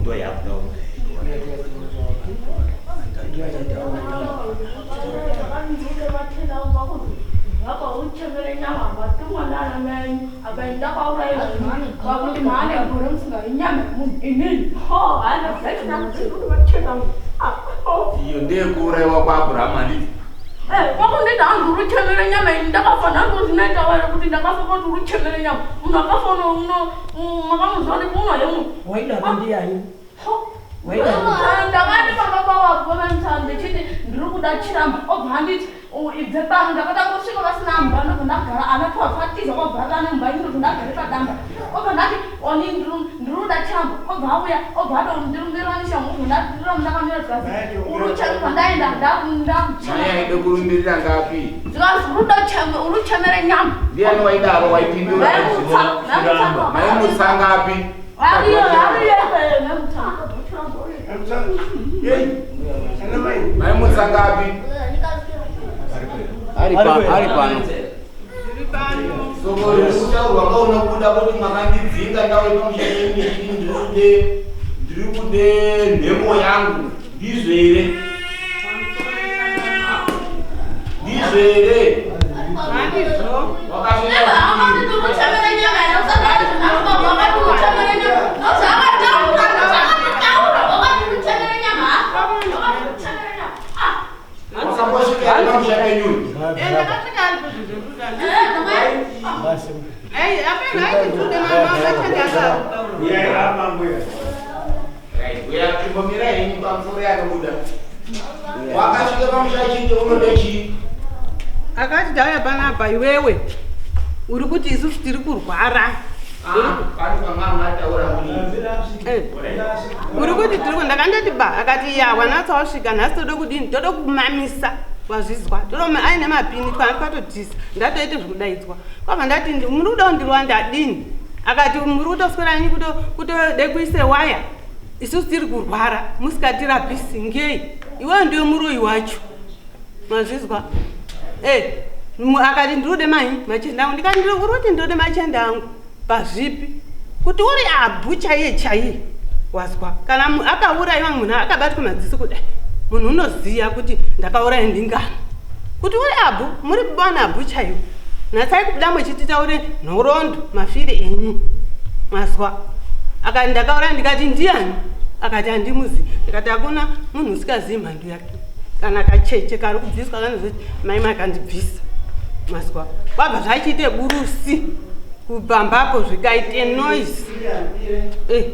ndo yakutaura. Iyo ndeyekuuraiwa kwaAbhurahamu, handiti? Kwakunditi hanzi uri chemere nyama ini ndakafa nhanzi zvinoita were kuti ndakafa kuti uri chemere nyama munhu akafa makamuziva kuti uno hemu. Waidaro ndiani? Ndakati pababa wabva vamutsana ndichiti ndiri kuda chiramba obva anditi ibve pano. Ndakatanga kusvika vasina mba, ndobva ndagara ana twafatiza kwabva vane mba ini ndobva ndagare padamba obva ndati oni ndiri kuda chiramba obva auya obva atondirumbiranisha obva ndiramba ndakamira zikazi uri chemba ndaenda. Mai aide kurumbirira ngapi? Zikazi uri chemere nyama. Ndiani waidaro waipindura? Maimutsa, maimutsa. Maimutsa ngapi? Ariyo ariyo maimutsa. Maimutsa ngapi? Ari pano. Soko rikutaurwa ngaunobuda kuti makandidzinga ndauye pamusha penyu ndiri kude nhemo yangu, ndizvo here? Ndizvo here? Handizvo. Wakasvika. Wakambosvika here pamusha penyu? Ndakasvika ari pezvizvekuda. Apeno aiti tude machende akataura. Apa mbuya. Right, uya chimbomira henyu pamusoro yakabuda. Wakasvika pamusha chii unode chii? Akati tauya panapa iwewe uri kuti isusu tiri kurwara. Pane pamama ataura muri. Uri kuti tiri ndakandoti ba akati ya wanatsa wasvika nhasi tode kudini tode kumamisa wazvizwa tode aine mapini twana twatodhisa ndatoite zvekudaidzwa kwabva ndati muri kuda kundirwa ndadini akati muri kutoswera nyi kutode kuise waya isusu tiri kurwara musikatirapisi ngei iwewe ndiwe muroyi wacho mazvizwa. Akati ndiri kude mai machende angu ndikati uri kuti ndode machende angu pazvipi kuti uri abhu chaiye chaiye wazwa kana akaurayiwa munhu akabatwa madziso kudai munhu unoziya kuti ndakauraya ndingani kuti uri abhu muri kubana abhu chaiwo natsai kubuda mwechititaure nhoroondo mafiri enyu. Mazwa. Akati ndakaura ndikati ndiani? Akati handimuzi. Ndikati hakuna munhu usikazivi mhandu yake. Kana kacheche kari kubviswa kanozoti mai makandibvisa. Mazwa. Kwabva zvachiite burusi kubambapo zvikaite noise. Eh.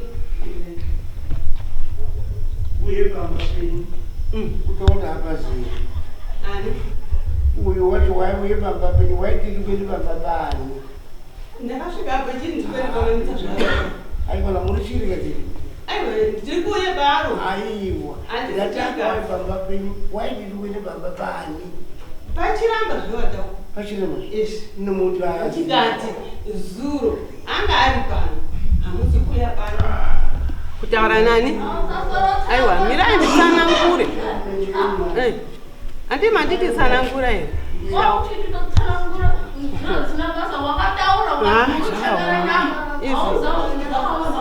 Uye pamba penyu kutaura hapazivi. Ani? Uyu wacho waiuye pamba penyu waitiri kuende pamba paani? Ndakasvika apo chini ndikuendaonanidza zvaro. Aikona muri chiri kachiri. Aiwa ndiri kuuye paro. Aiwa. Ndatanga wai pamba penyu waitiri kuende pamba paani? Pachiramba zvewataura. Pachiramba. Yes. Nomuti Chikati zuro anga ari pano. Hamusi kuuya pano. Kutaura nani? Aiwa mirai nditsanangure. Eh. Handi manditi tsanangura here?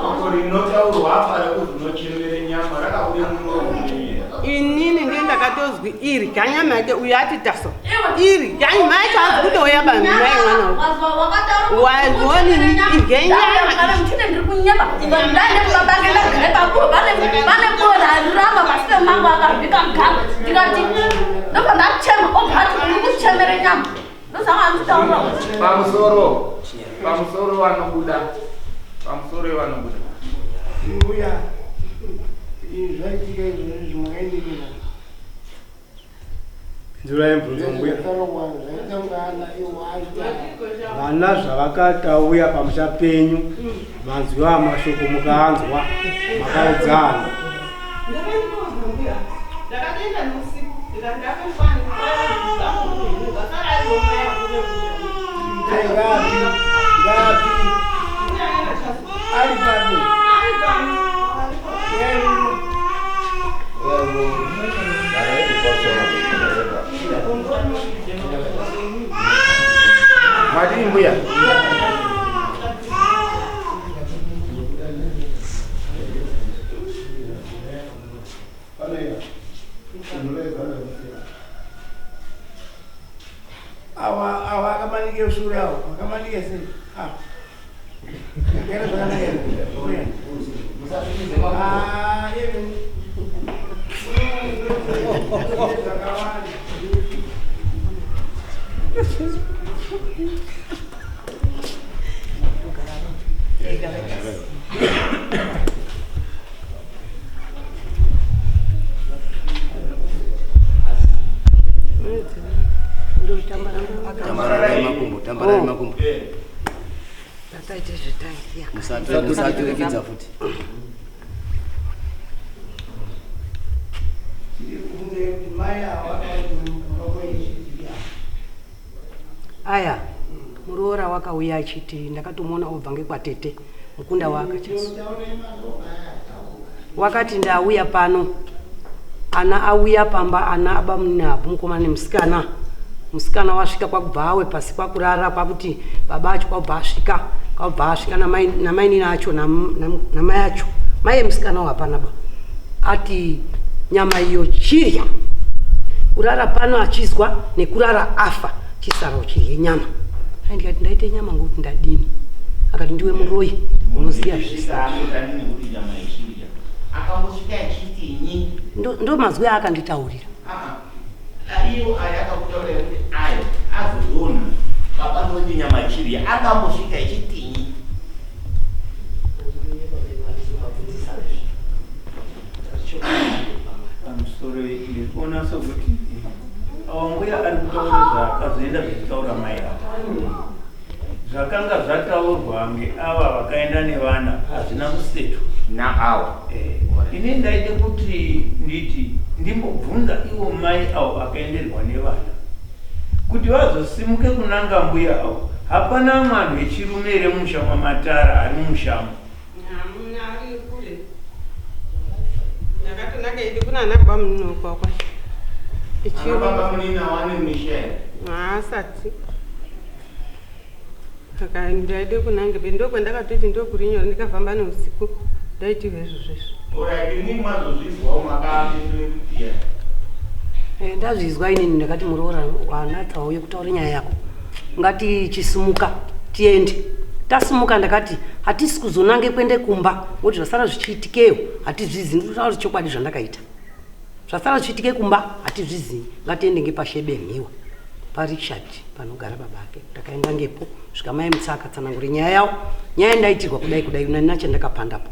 Shoko rinotaurwa apa rekuti unochemere nyama rakabuda mumuromo menyu. Inini ndiye ndakatozwi irya nyama yake uyo ati taso. Irya nyama yacho hazi kutouya bambi mai mwana uyu. Wani irya nyama. Ndiri kunyeba ndaende kumabage ndagare pakuo pane bora riramba pasi pemango akavhika gava ndikati ndobva ndachema obva ati uri kuchemere nyama ndosaka anditaura Pamusoro. Pamusoro vanobuda. Pamusoro vanobuda. Mbuya, zvaitika izvozvi makaendekera. Nzura yemubvunzo mbuya. Zvaitaurwa iwo aita. Vana zvavakatauya pamusha penyu, manzwiwa mashoko mukaanzwa, makaudzana. Ndakandinoza mbuya. Ndakatoenda neusiku ndikati ndakangwani Ngapi? Ngapi? Ari papi? Madii mbuya? Awa awa akamanike shure awo, akamanike sei? Ah. Ngere zvakanaka here? Mbuya. Ah, even. Zvakawanda. Tambarai makumbo, tambarai makumbo. Musaturikidza futi. Mai awa Aya, muroora wakauya achiti ndakatomuona obva ngekwatete mukunda waakachasu. Wakati ndauya pano, ana auya pamba, ana abamunini apo mukomana nemusikana. Musikana wasvika kwakubva awe pasi kwakurara kwakuti baba acho kwabva asvika, kwabva asvika namainini acho namai acho. Mai emusikana hapana ba. Ati nyama iyo chirya. Kurara pano achizwa nekurara afa chisara uchirye nyama. Ai ndikati ndaite nyama ngokuti ndadini. Akati ndiwe muroyi unoziya zvese. Akambosvika achitinyi? Ndo mazwi aakanditaurira. Iwo aya akakutaurira kuti ayo azodonha baba ndokuti nyama chirya akambosvika achitinyi? Pamusoro ndiri kuona sokuti awa mbuya ari kutaura zvaakazoenda zvichitaura mai ava. Zvakanga zvataurwa ngeava vakaenda nevana hazvina kusetwa. Naawa. Ini ndaite kuti nditi ndimbobvunza ivo mai avo vakaenderwa nevana kuti vazosimuke kunanga mbuya avo. Hapana mwanhu wechirume here mumusha maMatara ari mumushamo? Hamuna ari kure. Ndakatonaka idi kuna ana baba munini kwakwa. Ana baba munini awane misha here? Haasati. Saka ndaide kunange pe ndokwandakatoti ndokurinyora ndikafamba neusiku ndaitirwa izvo zvezvo. Alright, imwimwi mazozvizwawo makapindure kuti ya. Ndazvizwa inini ndakati muroora wanatsa uye kutaura nyaya yako. Ngati chisimuka tiende. Tasumuka ndakati hatisi kuzonange kuende kumba ngokuti zvasara zvichiitikeyo hatizvizi ndikutaura kuti chokwadi zvandakaita. Zvasara zvichiitike kumba hatizvizivi ngatiende ngepashebemhiwa paRichard panogara baba ake. Takaenda ngepo svika mai Mutsaka tsanangure nyaya yawo. Nyaya ndaitirwa kudai kudai nani chandakapandapo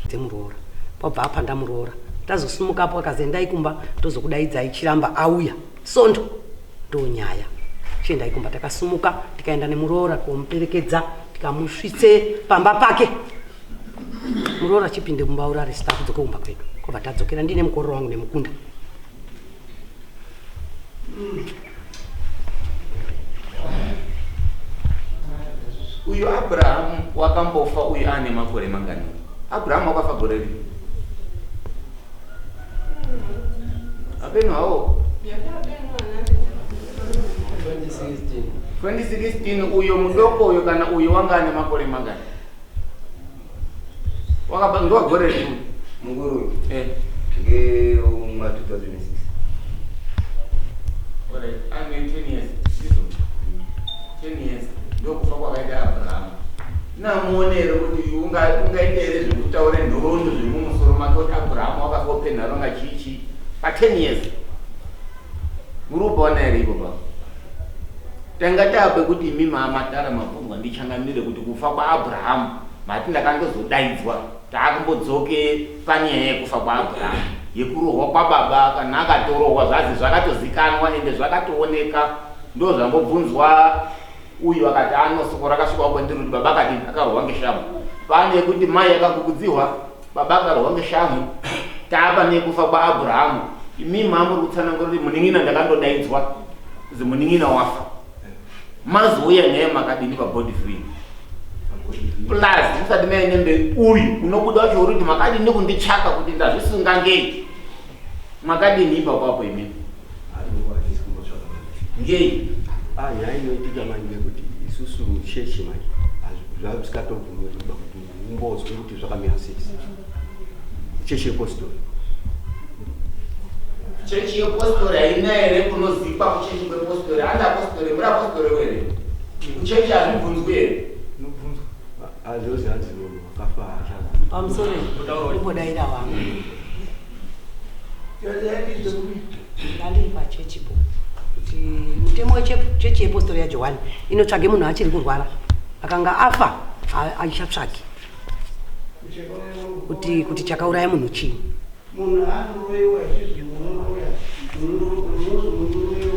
dzemuroora. Pabva apanda muroora. Tazosumukapo akazi endai kumba tozokudaidzai chiramba auya. Sondo ndonyaya. Chiendai kumba takasumuka tikaenda nemuroora komuperekedza tikamusvitse pamba pake. Muroora chipinde mumba urare sitakudzoke kumba kwedu. Kobva tadzokera ndine mukororo wangu nemukunda. Uyu Abrahamu wakambofa uyu ane makore mangani? Abrahamu wakafa gore ripi? Apeno hawo. 2016 uyo mudoko uyo kana uyo wanga ane makore mangani? Wakaba ndo gore ripi? Mukuru uyu. Eh. Nge mwa 2006. Alright, ane 10 years. Ndizvo. 10 years. Ndokufa kwakaita Abrahamu. Namuonere kuti ungaita here zvekutaura nhoroondo zviri mumusoro make kuti Abrahamu wakafa upenharonga chii chii pa 10 years. Muri kupaona here ipo pa? Tanga tape kuti imi maamatara mabvunzwa ndichangamire kuti kufa kwaAbrahamu mati ndakangozodaidzwa taakumbodzoke panyaya yekufa kwaAbrahamu yekurohwa kwababa kana akatorohwa zvazi zvakatozikanwa ende zvakatooneka ndozvambobvunzwa uyu akati ano soko rakasvika kwandiri kuti baba akadini akarohwa ngeshamhu pane yekuti mai akakukudzihwa baba akarohwa ngeshamhu taapa nekufa kwaAbrahamu imi mamuri kutsanangura kuti munin'ina ndakandodaidzwa kuzi munin'ina wafa mazouya naye makadini pabody free plus musati maende mberi uyu unobuda wacho uri kuti makadini kunditsvaka kuti ndazvisunga ngei makadini ipapo apo imimi ngei nyaya inoitika manje ngekuti isusu muchechi manje zvasikatobvumirwa kuti umbozwe kuti zvakamira sei chechi yepostori chechi yepostori haina here kunozikwa kuchechi kwepostori handi apostori muri apostori were kuchechi hazvibvunzwi here azvozi hanzi munhu wakafa Pamusoro imbodaira wangu. Ndandiri pachechipo kuti mutemo wechechi yepostori yaJohani inotsvage munhu achiri kurwara akanga afa achichatsvagi kuti chakauraya munhu chii. Munhu anoroyiwa izvizvi munoroya munozi munoroyiwa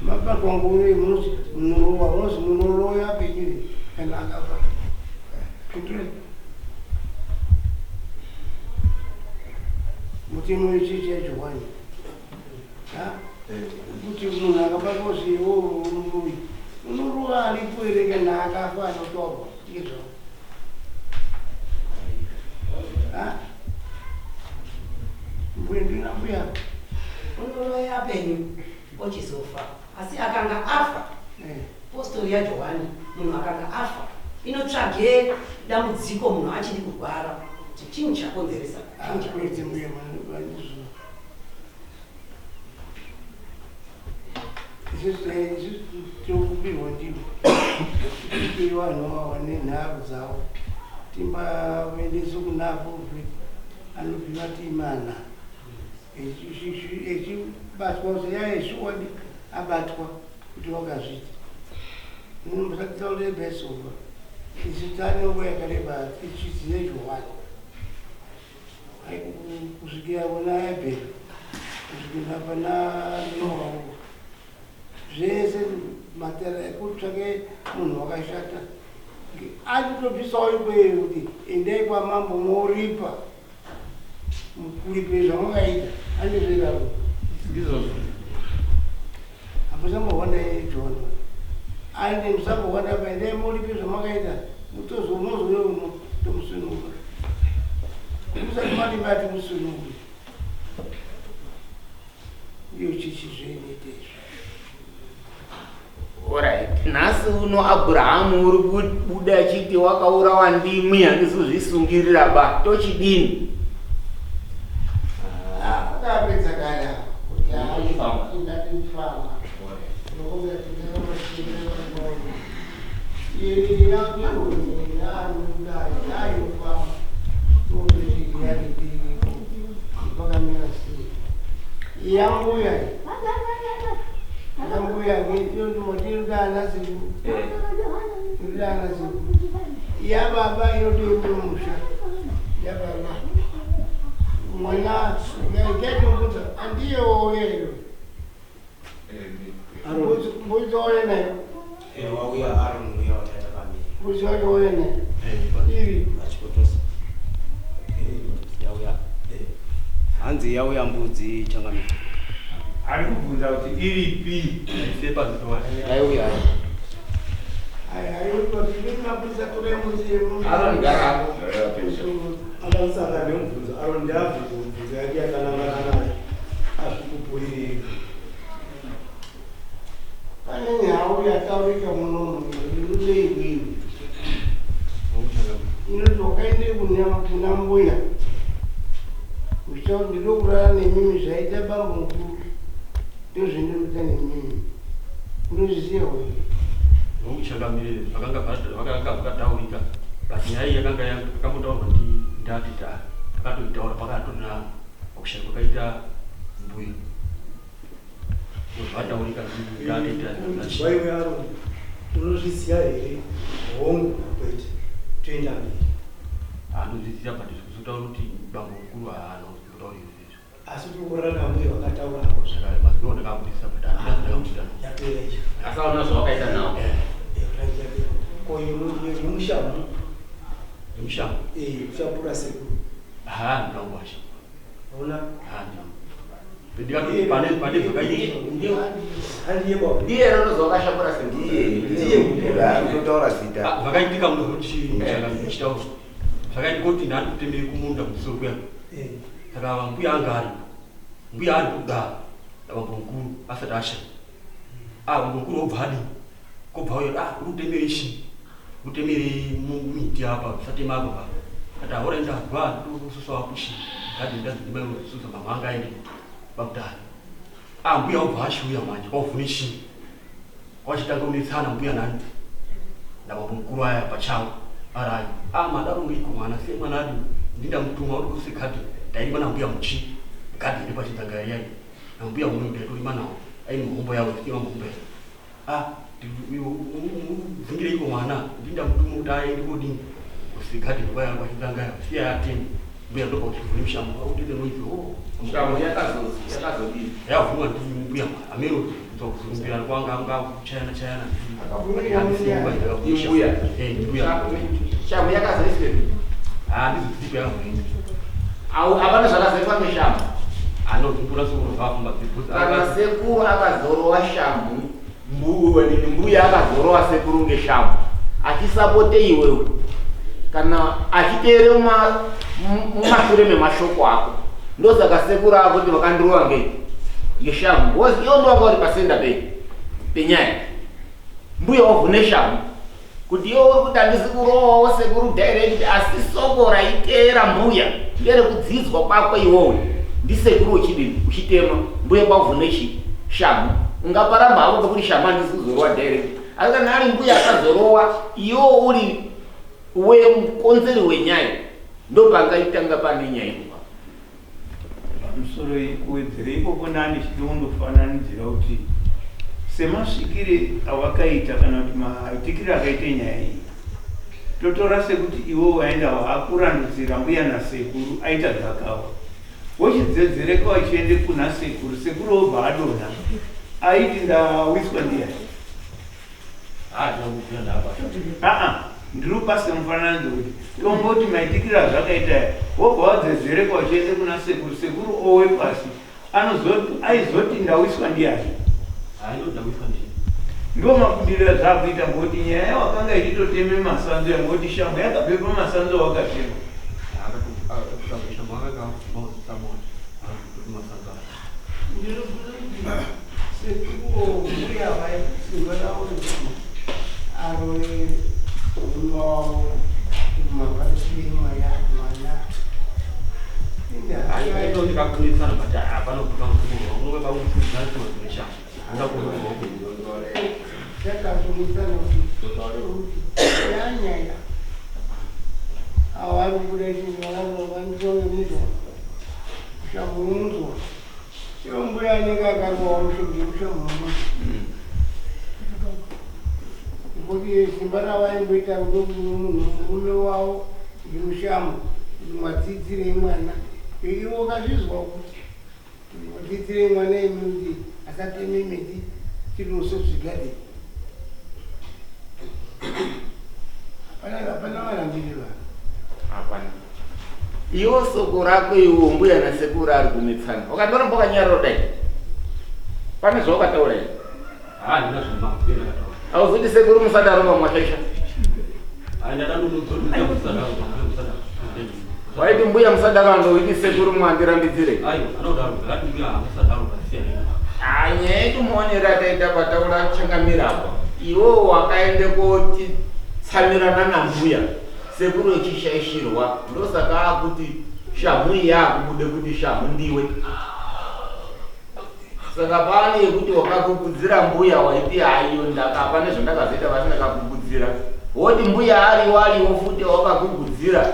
mabatwa ngoroi munozi munorowa munozi munoroya penyu kana akafa pindure mutemo wechechi yaJohani kuti munhu akabatwa zviwo unoroyi unorowa aripo here kana akafa anotorwa izvo mbuya ndina mbuya unoroya penyu ochizofa asi akanga afa postori yaJohani munhu akanga afa inotsvage dambudziko munhu achiri kurwara kuti chinhu chakonzeresa chinhu kwete chakonzeresa mbuya vanizvo isusu tokubirwa ndivo kuti vanhu ava nenharo dzavo timbavaendese kuna prophet anobviva timana echibatwa yaeshuwadi abatwa kuti wakazviita musatitaurire besova isu tane nguva yakareba tichizive Johani kusvikira kuna Abheri kusvikira pana Noa zvese matara ekutsvake munhu wakashata atotobvisawo ikweyo kuti endai kwamambo moripa kuripe zvamakaita andizvedaro ndizvozvo hamusambohwanda John ande musambohwanda pa endai moripe zvamakaita mutozomozouya uno tomusunungura musati marimba ati musunungure iyo chechi zveinoita izvo Alright. Nhasi uno Abrahamu uri kubuda achiti wakaurawa ndimwi handisi kuzvisungirira ba tochidini? akapedza kare kuti ndati kufamba. Yambuya yambuya nginotinodana siku inodana siku yababa inotoimumusha yababa mwana ngetombudza andiye wouya iyo mbudzi wauya nayo. Wauya Aaron uya wataita pamiri. Mbudzi wacho wauya nayo iri Achikotosa. Yauya. Hanzi yauya mbudzi, changamire. Ari kubvunza kuti iripi. Yauya. Aaron, gara hako. Akamusanga nemubvunzo. Aron ndiabvunze mubvunzo yake yakanangana naye asvikupurire. Pane nhau yataurika munomu inodeikwiwi inoti wakaende kuna mbuya uchitaura ndinokurara nemimi zvaita bambo mukuru ndozvendinoita nemimi, unozviziva wei? Nomuchangamire, zvakanga zvakataurika, but nyaya iyi yakanga yakambotaurwa ndati takatoitaura pakatorina pakushaya kwakaita mbuya, zvataurika ndati. Waiwe Aron, unozviziva here? Hongu, kwete, toenda mberi. Anozviziva, but zvikuzotaura kuti bambo mukuru haana kuzotaura izvozvo. Asi tiri kurara nambuya vakataurako. Mazuva ndakabudisa, but handina ndakamuita. Yapera icho. Asi hauna zvawakaita nawo. Yapera. Ko yemushamu? Yemushamu? Kushapura sekuru. Ha, ndinangwasha. Ona. Ha, ndikatoti pane zvakaita. Handiye baba. Ndiye here unozwa wakashapura sekuru? Ndiye akutotaura zita. Zvakaitika muchitaura zvakaitika kuti ndani kutemere kumunda kumusoro kuya, saka mbuya anga aripo, mbuya ari kugara nabambo mukuru asati ashaya. Bambo mukuru obva adini, kobva uyo, uri kutemere chii? Utemere miti apa, usatema apa pa. Ati ahora ndagwa ndokususa wakushi kadi ndazindima susa mama anga aende pakutara. Mbuya obva ashiuya manje kwavhune chii, kwachitanga kunetsana mbuya nani nabambo mukuru aya pachawo arayo. Madaro ngeiko mwana se mwana adi ndindamutuma uri kuse gadhi tairima nambuya muchi gadhi iri pachidzanga yai nambuya umwe ndaitorima nawo aine muhombo yavo tichima muhombo yavo. Dzingireiko mwana, ndindamutuma kuti aende kodini kusigadhi kwaya kwachidzanga yayo siya ateme. Mbuya ndopa kuti mushambo autete noise oh. Shambo yakazodini? Yavhunwa ndi mbuya ameno kuzumbirana kwanga anga kuchayana chayana. Imbuya? Mbuya. Shambo yakazoiswepi? Handizodzipo yakazoenda. Hapana zvakazoitwa neshambo? Anozimbura sekuru zvafamba. Kana sekuru akazorowa shambu, mbuya akazorowa sekuru ngeshambu achisapote iwewe kana achiteere mumashure memashoko ako, ndosaka sekuru akuti vakandirova ngei ngeshambu, because iwo ndo wanga uri pasenda penyaya. Mbuya wavhune shambu kuti iwe uri kuti handisi kurowawo sekuru direct, asi soko raiteera mbuya nderekudzidzwa kwako iwowe ndisekuru uchidini uchitema mbuya kwavhune chi shamhu. Ungaparamba hako pekuti shamhu handisi kuzorowa direct, asi kana ari mbuya akazorowa iwo uri wemukonzeri wenyaya, ndopangaitanga pane nyaya ipopa. Pamusoro kuwedzera ikoko, nani chidondofananidzira kuti semasvikire awakaita kana kuti maitikire akaita nyaya iyi, totora sekuti iwe waenda waakurandutsira mbuya nasekuru aita gakava, wochidzedzereka wachiende kuna sekuru, sekuru obva adonha, aiti ndawiswa ndiyani? Aa, ndiri kupa semufananidzo kuti tomboti maitikire azvakaita aya, wobva wadzedzereka uchiende kuna sekuru, sekuru owe pasi, anozoti aizoti ndawiswa ndiyani? Ndo mabudiro azvakuita, ngokuti nyaya wakanga ichitoteme masanzo yangoti shambo yakabve pamasanzo wakatema. Shambo Ndinofunga kuti sekuru mbuya vaikusimba ravo rekuti arove murume wavo kumavasiye mwana. Ndikakunetsana, but hapana kuka unonga pakufudzana neshambo. Takazomutsana kuti totaure kuti yanyaya. Avo vari kubuda chinhu vakanditonge munzwa. Mushambo wemunzwa. Ivo mbuya anenge akarohwa mushonga yemushambo wemunzwa. Nekuti simba ravaimboita munhu murume wavo ndimushambo kuti mwadzidzirei mwana. Ivo wakazvizwa kuti mwadzidzirei mwana imi kuti asateme miti tiri musozvigadhi. Hapana varambiri vanhu. Hapana. Iwo soko rako iwo mbuya nasekuru ari kunetsana. Wakandoramba wakanyarara kudai. Pane zvawakataura here? Handina zvemabhuya ndakataura. Hauzoti sekuru musadaro vamwashaisha. Waiti mbuya musadaro ando waiti sekuru mwandirambidzire. Aiwa, anodaro ndakati mbuya musadaro kasiyana. Ah, nyaya yedu muonero ataita pataura changamira apa. Iwo wakaende koti tsamirana nambuya sekuru echishaishirwa ndosaka akuti shamhu iyi yakubude kuti shamhu ndiwe. Saka pane yekuti wakakukudzira mbuya waiti haiyo ndakapa nezvandakazoita vasindakakukudzira. Woti mbuya ariwo ariwo futi wakakukudzira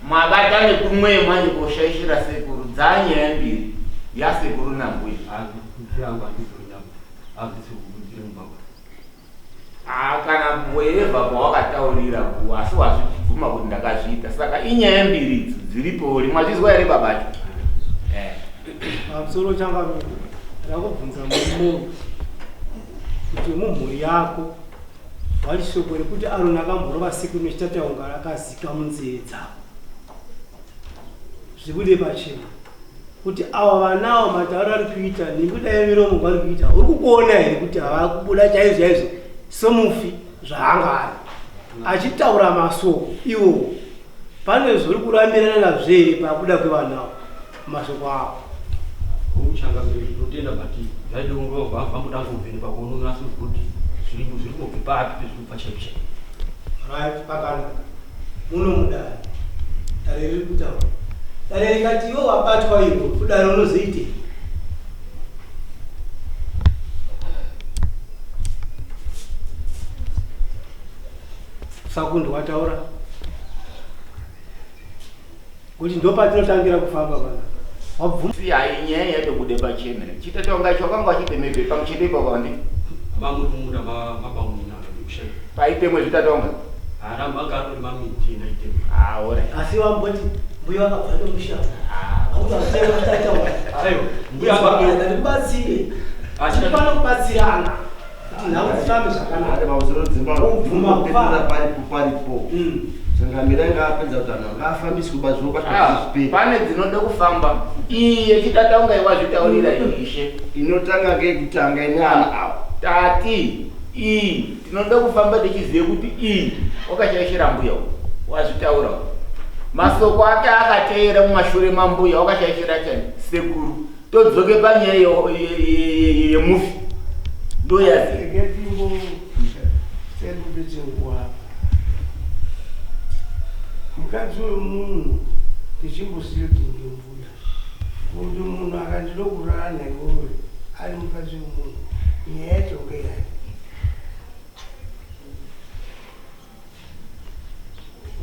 mabata nekumwe manje koshaishira sekuru dzanyaya mbiri yasekuru nambuya. Ah, kana wherever pawakataurira ku asi wazvibvuma kuti ndakazviita saka inyaya mbiri idzo dziripo uri mwazvizwa here babacho eh. Pamusoro changamire ndakubvunza murume kuti mumhuri yako wari shoko rekuti Aroni akamborova siku nechitataunga rakazika munzeve dzako zvibude pachena kuti awa vanawo matauro ari kuita nekuda yemiromo kwaari kuita uri kukuona here kuti havakubuda chaizvo chaizvo semufi zvaanga ari achitaura masoko iwowo pane zvori kurambirana nazvo here pakuda kwevanawo masoko avo Changamire ndinotenda but zvaide kunge vamboda ngovhenekwa kuona unonatsa kuti zviri zviri kubva papi pezviri kubva chaipo chaipo. Right pakanaka muno mudare dare riri kutaura dare rikati iwe wabatwa iwe kudare unozoitei Sakundi wataura kuti ndopatinotangira kufamba pana wabvuma Si hai nyaya yatobude pachena chitatonga icho wakanga wachitemepe pamucheto ipapo handi Vamuri mumunda mabamunina ndikushaya. paitemwe zvitatonga Hana manga atori mamiti ndaitema. Ah, alright. Asi wamboti mbuya wakabva nemushana Aiwa, mbuya anga ndikubatsire pano kubatsirana kuti nhau dzifambe zvakanaka Wobvuma paripo paripo changamire anga apedza kuti anhu anga afambiswe Ah, pane dzinoda kufamba iyi yechitataunga iwazvitaurira ishe inotanga ngekutanga ine ana awo tati iyi tinoda kufamba tichizive kuti iyi wakashaishira mbuya uyu wazvitaura uyu masoko ake akateera mumashure mambuya wakashaishira chani sekuru todzoke panyaya yemufi ndoyazi Regai timbosendupedze nguva apa. Mukadzi wemunhu tichimbosiya kuti ndimbuya. Kuti munhu akandida kurara naiwewe ari mukadzi wemunhu nyaya yacho ngeyani?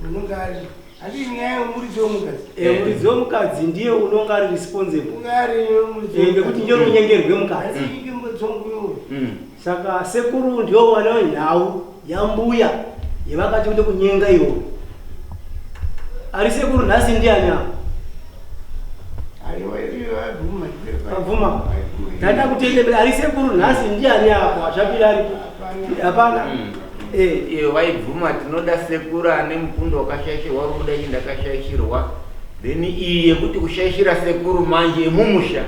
Unonge ari handi nyaya yemuridzi wemukadzi. Eh, muridzi wemukadzi ndiye unonga ari responsible Unge ari muridzi Eh, ngekuti ndiye unonyengerwe mukadzi Handiki mbotsongo iwe. Saka sekuru ndiwo vane nhau yambuya yavakati kude kunyenga iwo ari sekuru nhasi ndiani apa Aiwa iyo abvuma. abvuma ndada kutendembera ari sekuru nhasi ndiani apo achapira aripo hapana Iyo vaibvuma tinoda sekuru ane mukundo wakashaishirwa uri kuda ichi ndakashaishirwa then iyi yekuti kushaishira sekuru manje yemumusha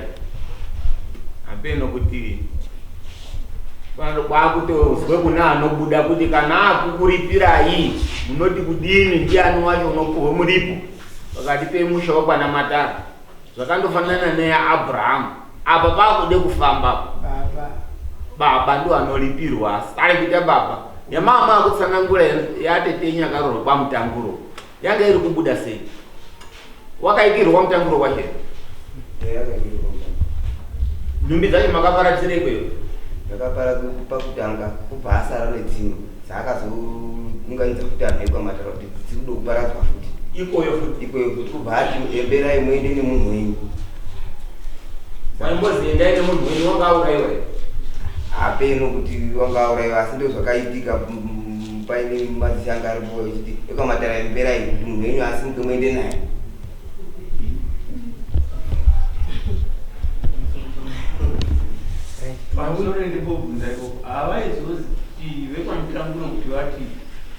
hapeno kuti kwakutozwe kuna anobuda kuti kana akukuripirai munoti kudini ndiani wacho unopuhwe muripo pakati pemusha wekwana Matara zvakandofanana neyaAbrahamu apa pakude kufamba Baba. baba ndo anoripirwa ari kuita baba yamama akutsanangura yatetenya akarorwa kwamutanguro yanga iri kubuda sei wakaikirwa kwamutanguro kwacho nhumbi dzacho makaparadzira ikweyo Yakaparadzwa pakutanga kubva asara nedzimwe dzaakazounganidza futi anhu ekwamatara kuti dziri kuda kuparadzwa futi. Ikoyo futi. Ikoyo futi kubva ati emberai muende nemunhu wenyu. Waimbozi endai nemunhu wenyu wanga auraiwa here? Hapeno kuti wanga auraiwa asi ndozvakaitika paine madzishe anga aripo echiti ekwamatara emberai kuti munhu wenyu asimuke muende naye. Pamusoro ndipobvunza ikoko havaizoti vekwamutanguro kuti vati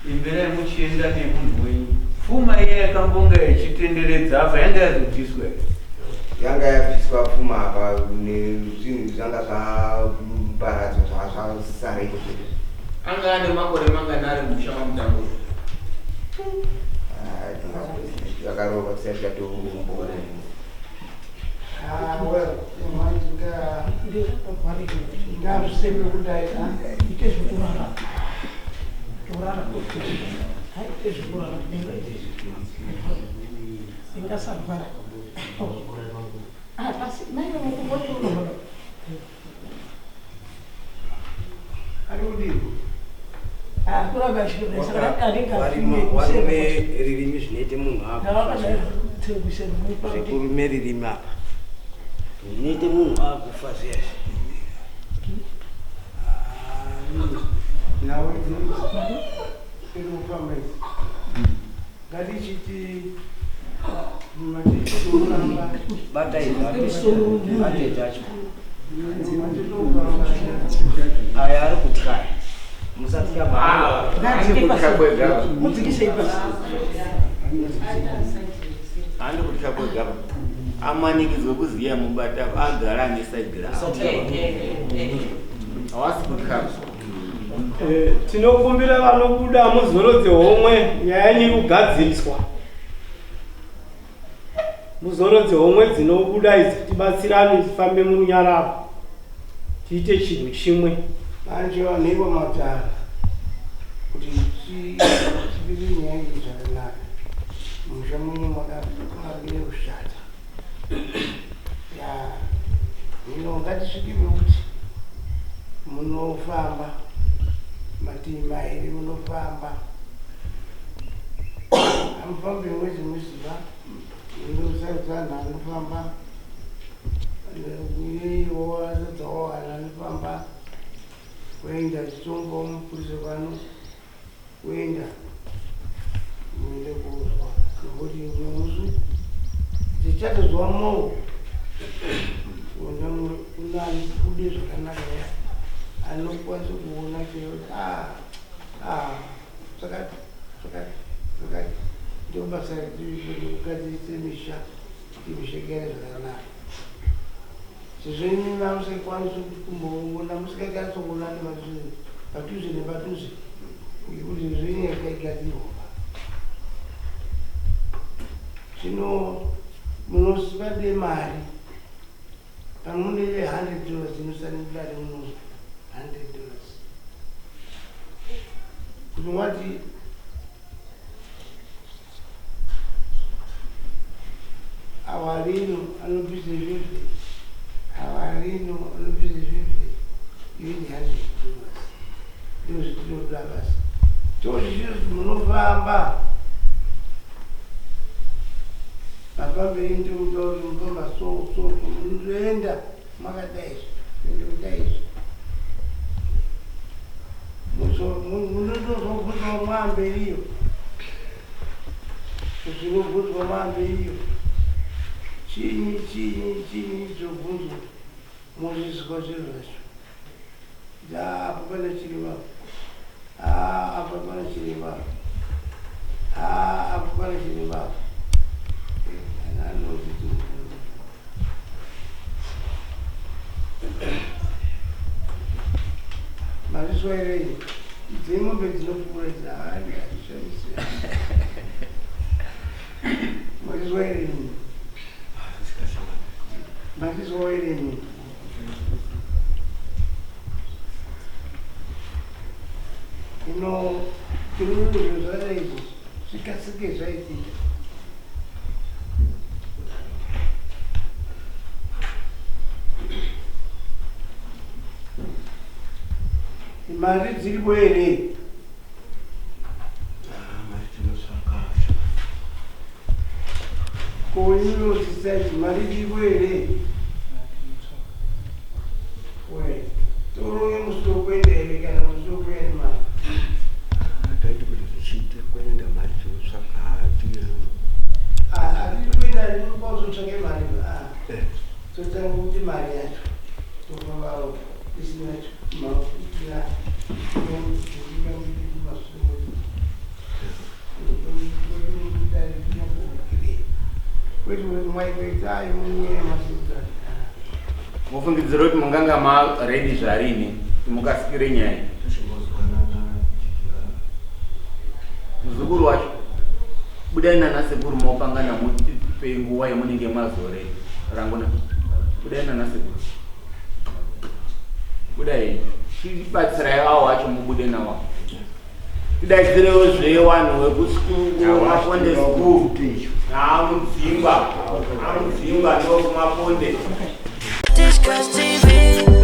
emberai muchienda nemunhu wenyu pfuma iya yakambonga ichitenderedza apa yanga yazobviswa here? Yanga yabviswa pfuma apa nezvinhu zvanga zvaparadzwa zvasara ikoko. Anga ane makore mangani ari mumusha maMutanguro? Akaroorwa tisati tatomboona. Ngazvisembe kudai ite zvekurara torara ite zvekurara ingasarwara asi mai Varume ririmi zvinoite munhu akufa zvekurume ririmi apa zvinoite munhu akufa zviya nhau iri kufamba idzi ngatichiti matitofamba bata izacho aya ari kutya musatya Handi kutya kwega amanikidzwe kuziya mubata agara ane side ravo. Hawasi kutya. Tinokumbira vanobuda muzorodze homwe nyaya yenyu iri kugadziriswa. Muzorodze homwe dzinobuda idzi tibatsirane tifambe murunyararo tiite chinhu chimwe. Manje vanhu ikwamatara kuti tipinde nyaya iyi zvakanaka musha muno makapinda kushata ya hino ngatisvike pekuti munofamba mativi mairi munofamba hamufambi mwedzi muziva ndosarudza vanhu anofamba iwo asarudzawo vanhu anofamba kuenda chitombo mupurisa pano kuenda muende kuzwa nekuti musu tichatozwa mowo unabude zvakanaka ya anokwanisa kuona chero zvakati zvakati zvakati ndio basa rekugadzirise misha kuti misha igare zvakanaka sezvo imi mamusikakwanisi kumboona musikakwanisi kuona nepadhuze nepadhuze ngekuti zvenyu yakaigadzirwa zvino munosvade mari pamunenge $100 inosanidare muno $100 kuti wati awarino anobvisa 50 awarino anobvisa 50 iwe ni $100 ndizvo zvatinoda basi tozvizvizvi munofamba mafambire ndinoda kuti munofamba so so so munotoenda makadai ende kudai munotozobvunzwa mwamberiyo zvinobvunzwa mwamberiyo chinyi chinyi chinyi chobvunzwa mozvizwa zviro zvacho apa pane chirima apa pane chirima apa pane chirima mazvizwa here dzemombe dzinopfuura idzi hazvishamisi mazvizwa here mazvizwa here ino tiruri zvakadai izvi zvikasike zvaitika Mari dziripo here? Ko inodzisaiti mari dziripo here? We, toronge musi wekuenda here kana musi wekuenda mari? Taiti kuti zvichiite kuenda mari tinotsvaka hati. Hatidi kuenda kwazotsvake mari. Totanga kuti mari yacho tofamba isina mafuta. Mufungidziro kuti munganga maredi zvarini kuti mukasikire nyaya muzukuru wacho budai nana sekuru mopangana mutipe nguva yamunenge mazoredi rangona budai nana sekuru budai chibatsirai awo wacho mubude nawo tidaidzirewo zvewanhu wekumaponde school amudzingwa amudzingwa ndokumaponde Tichkach TV.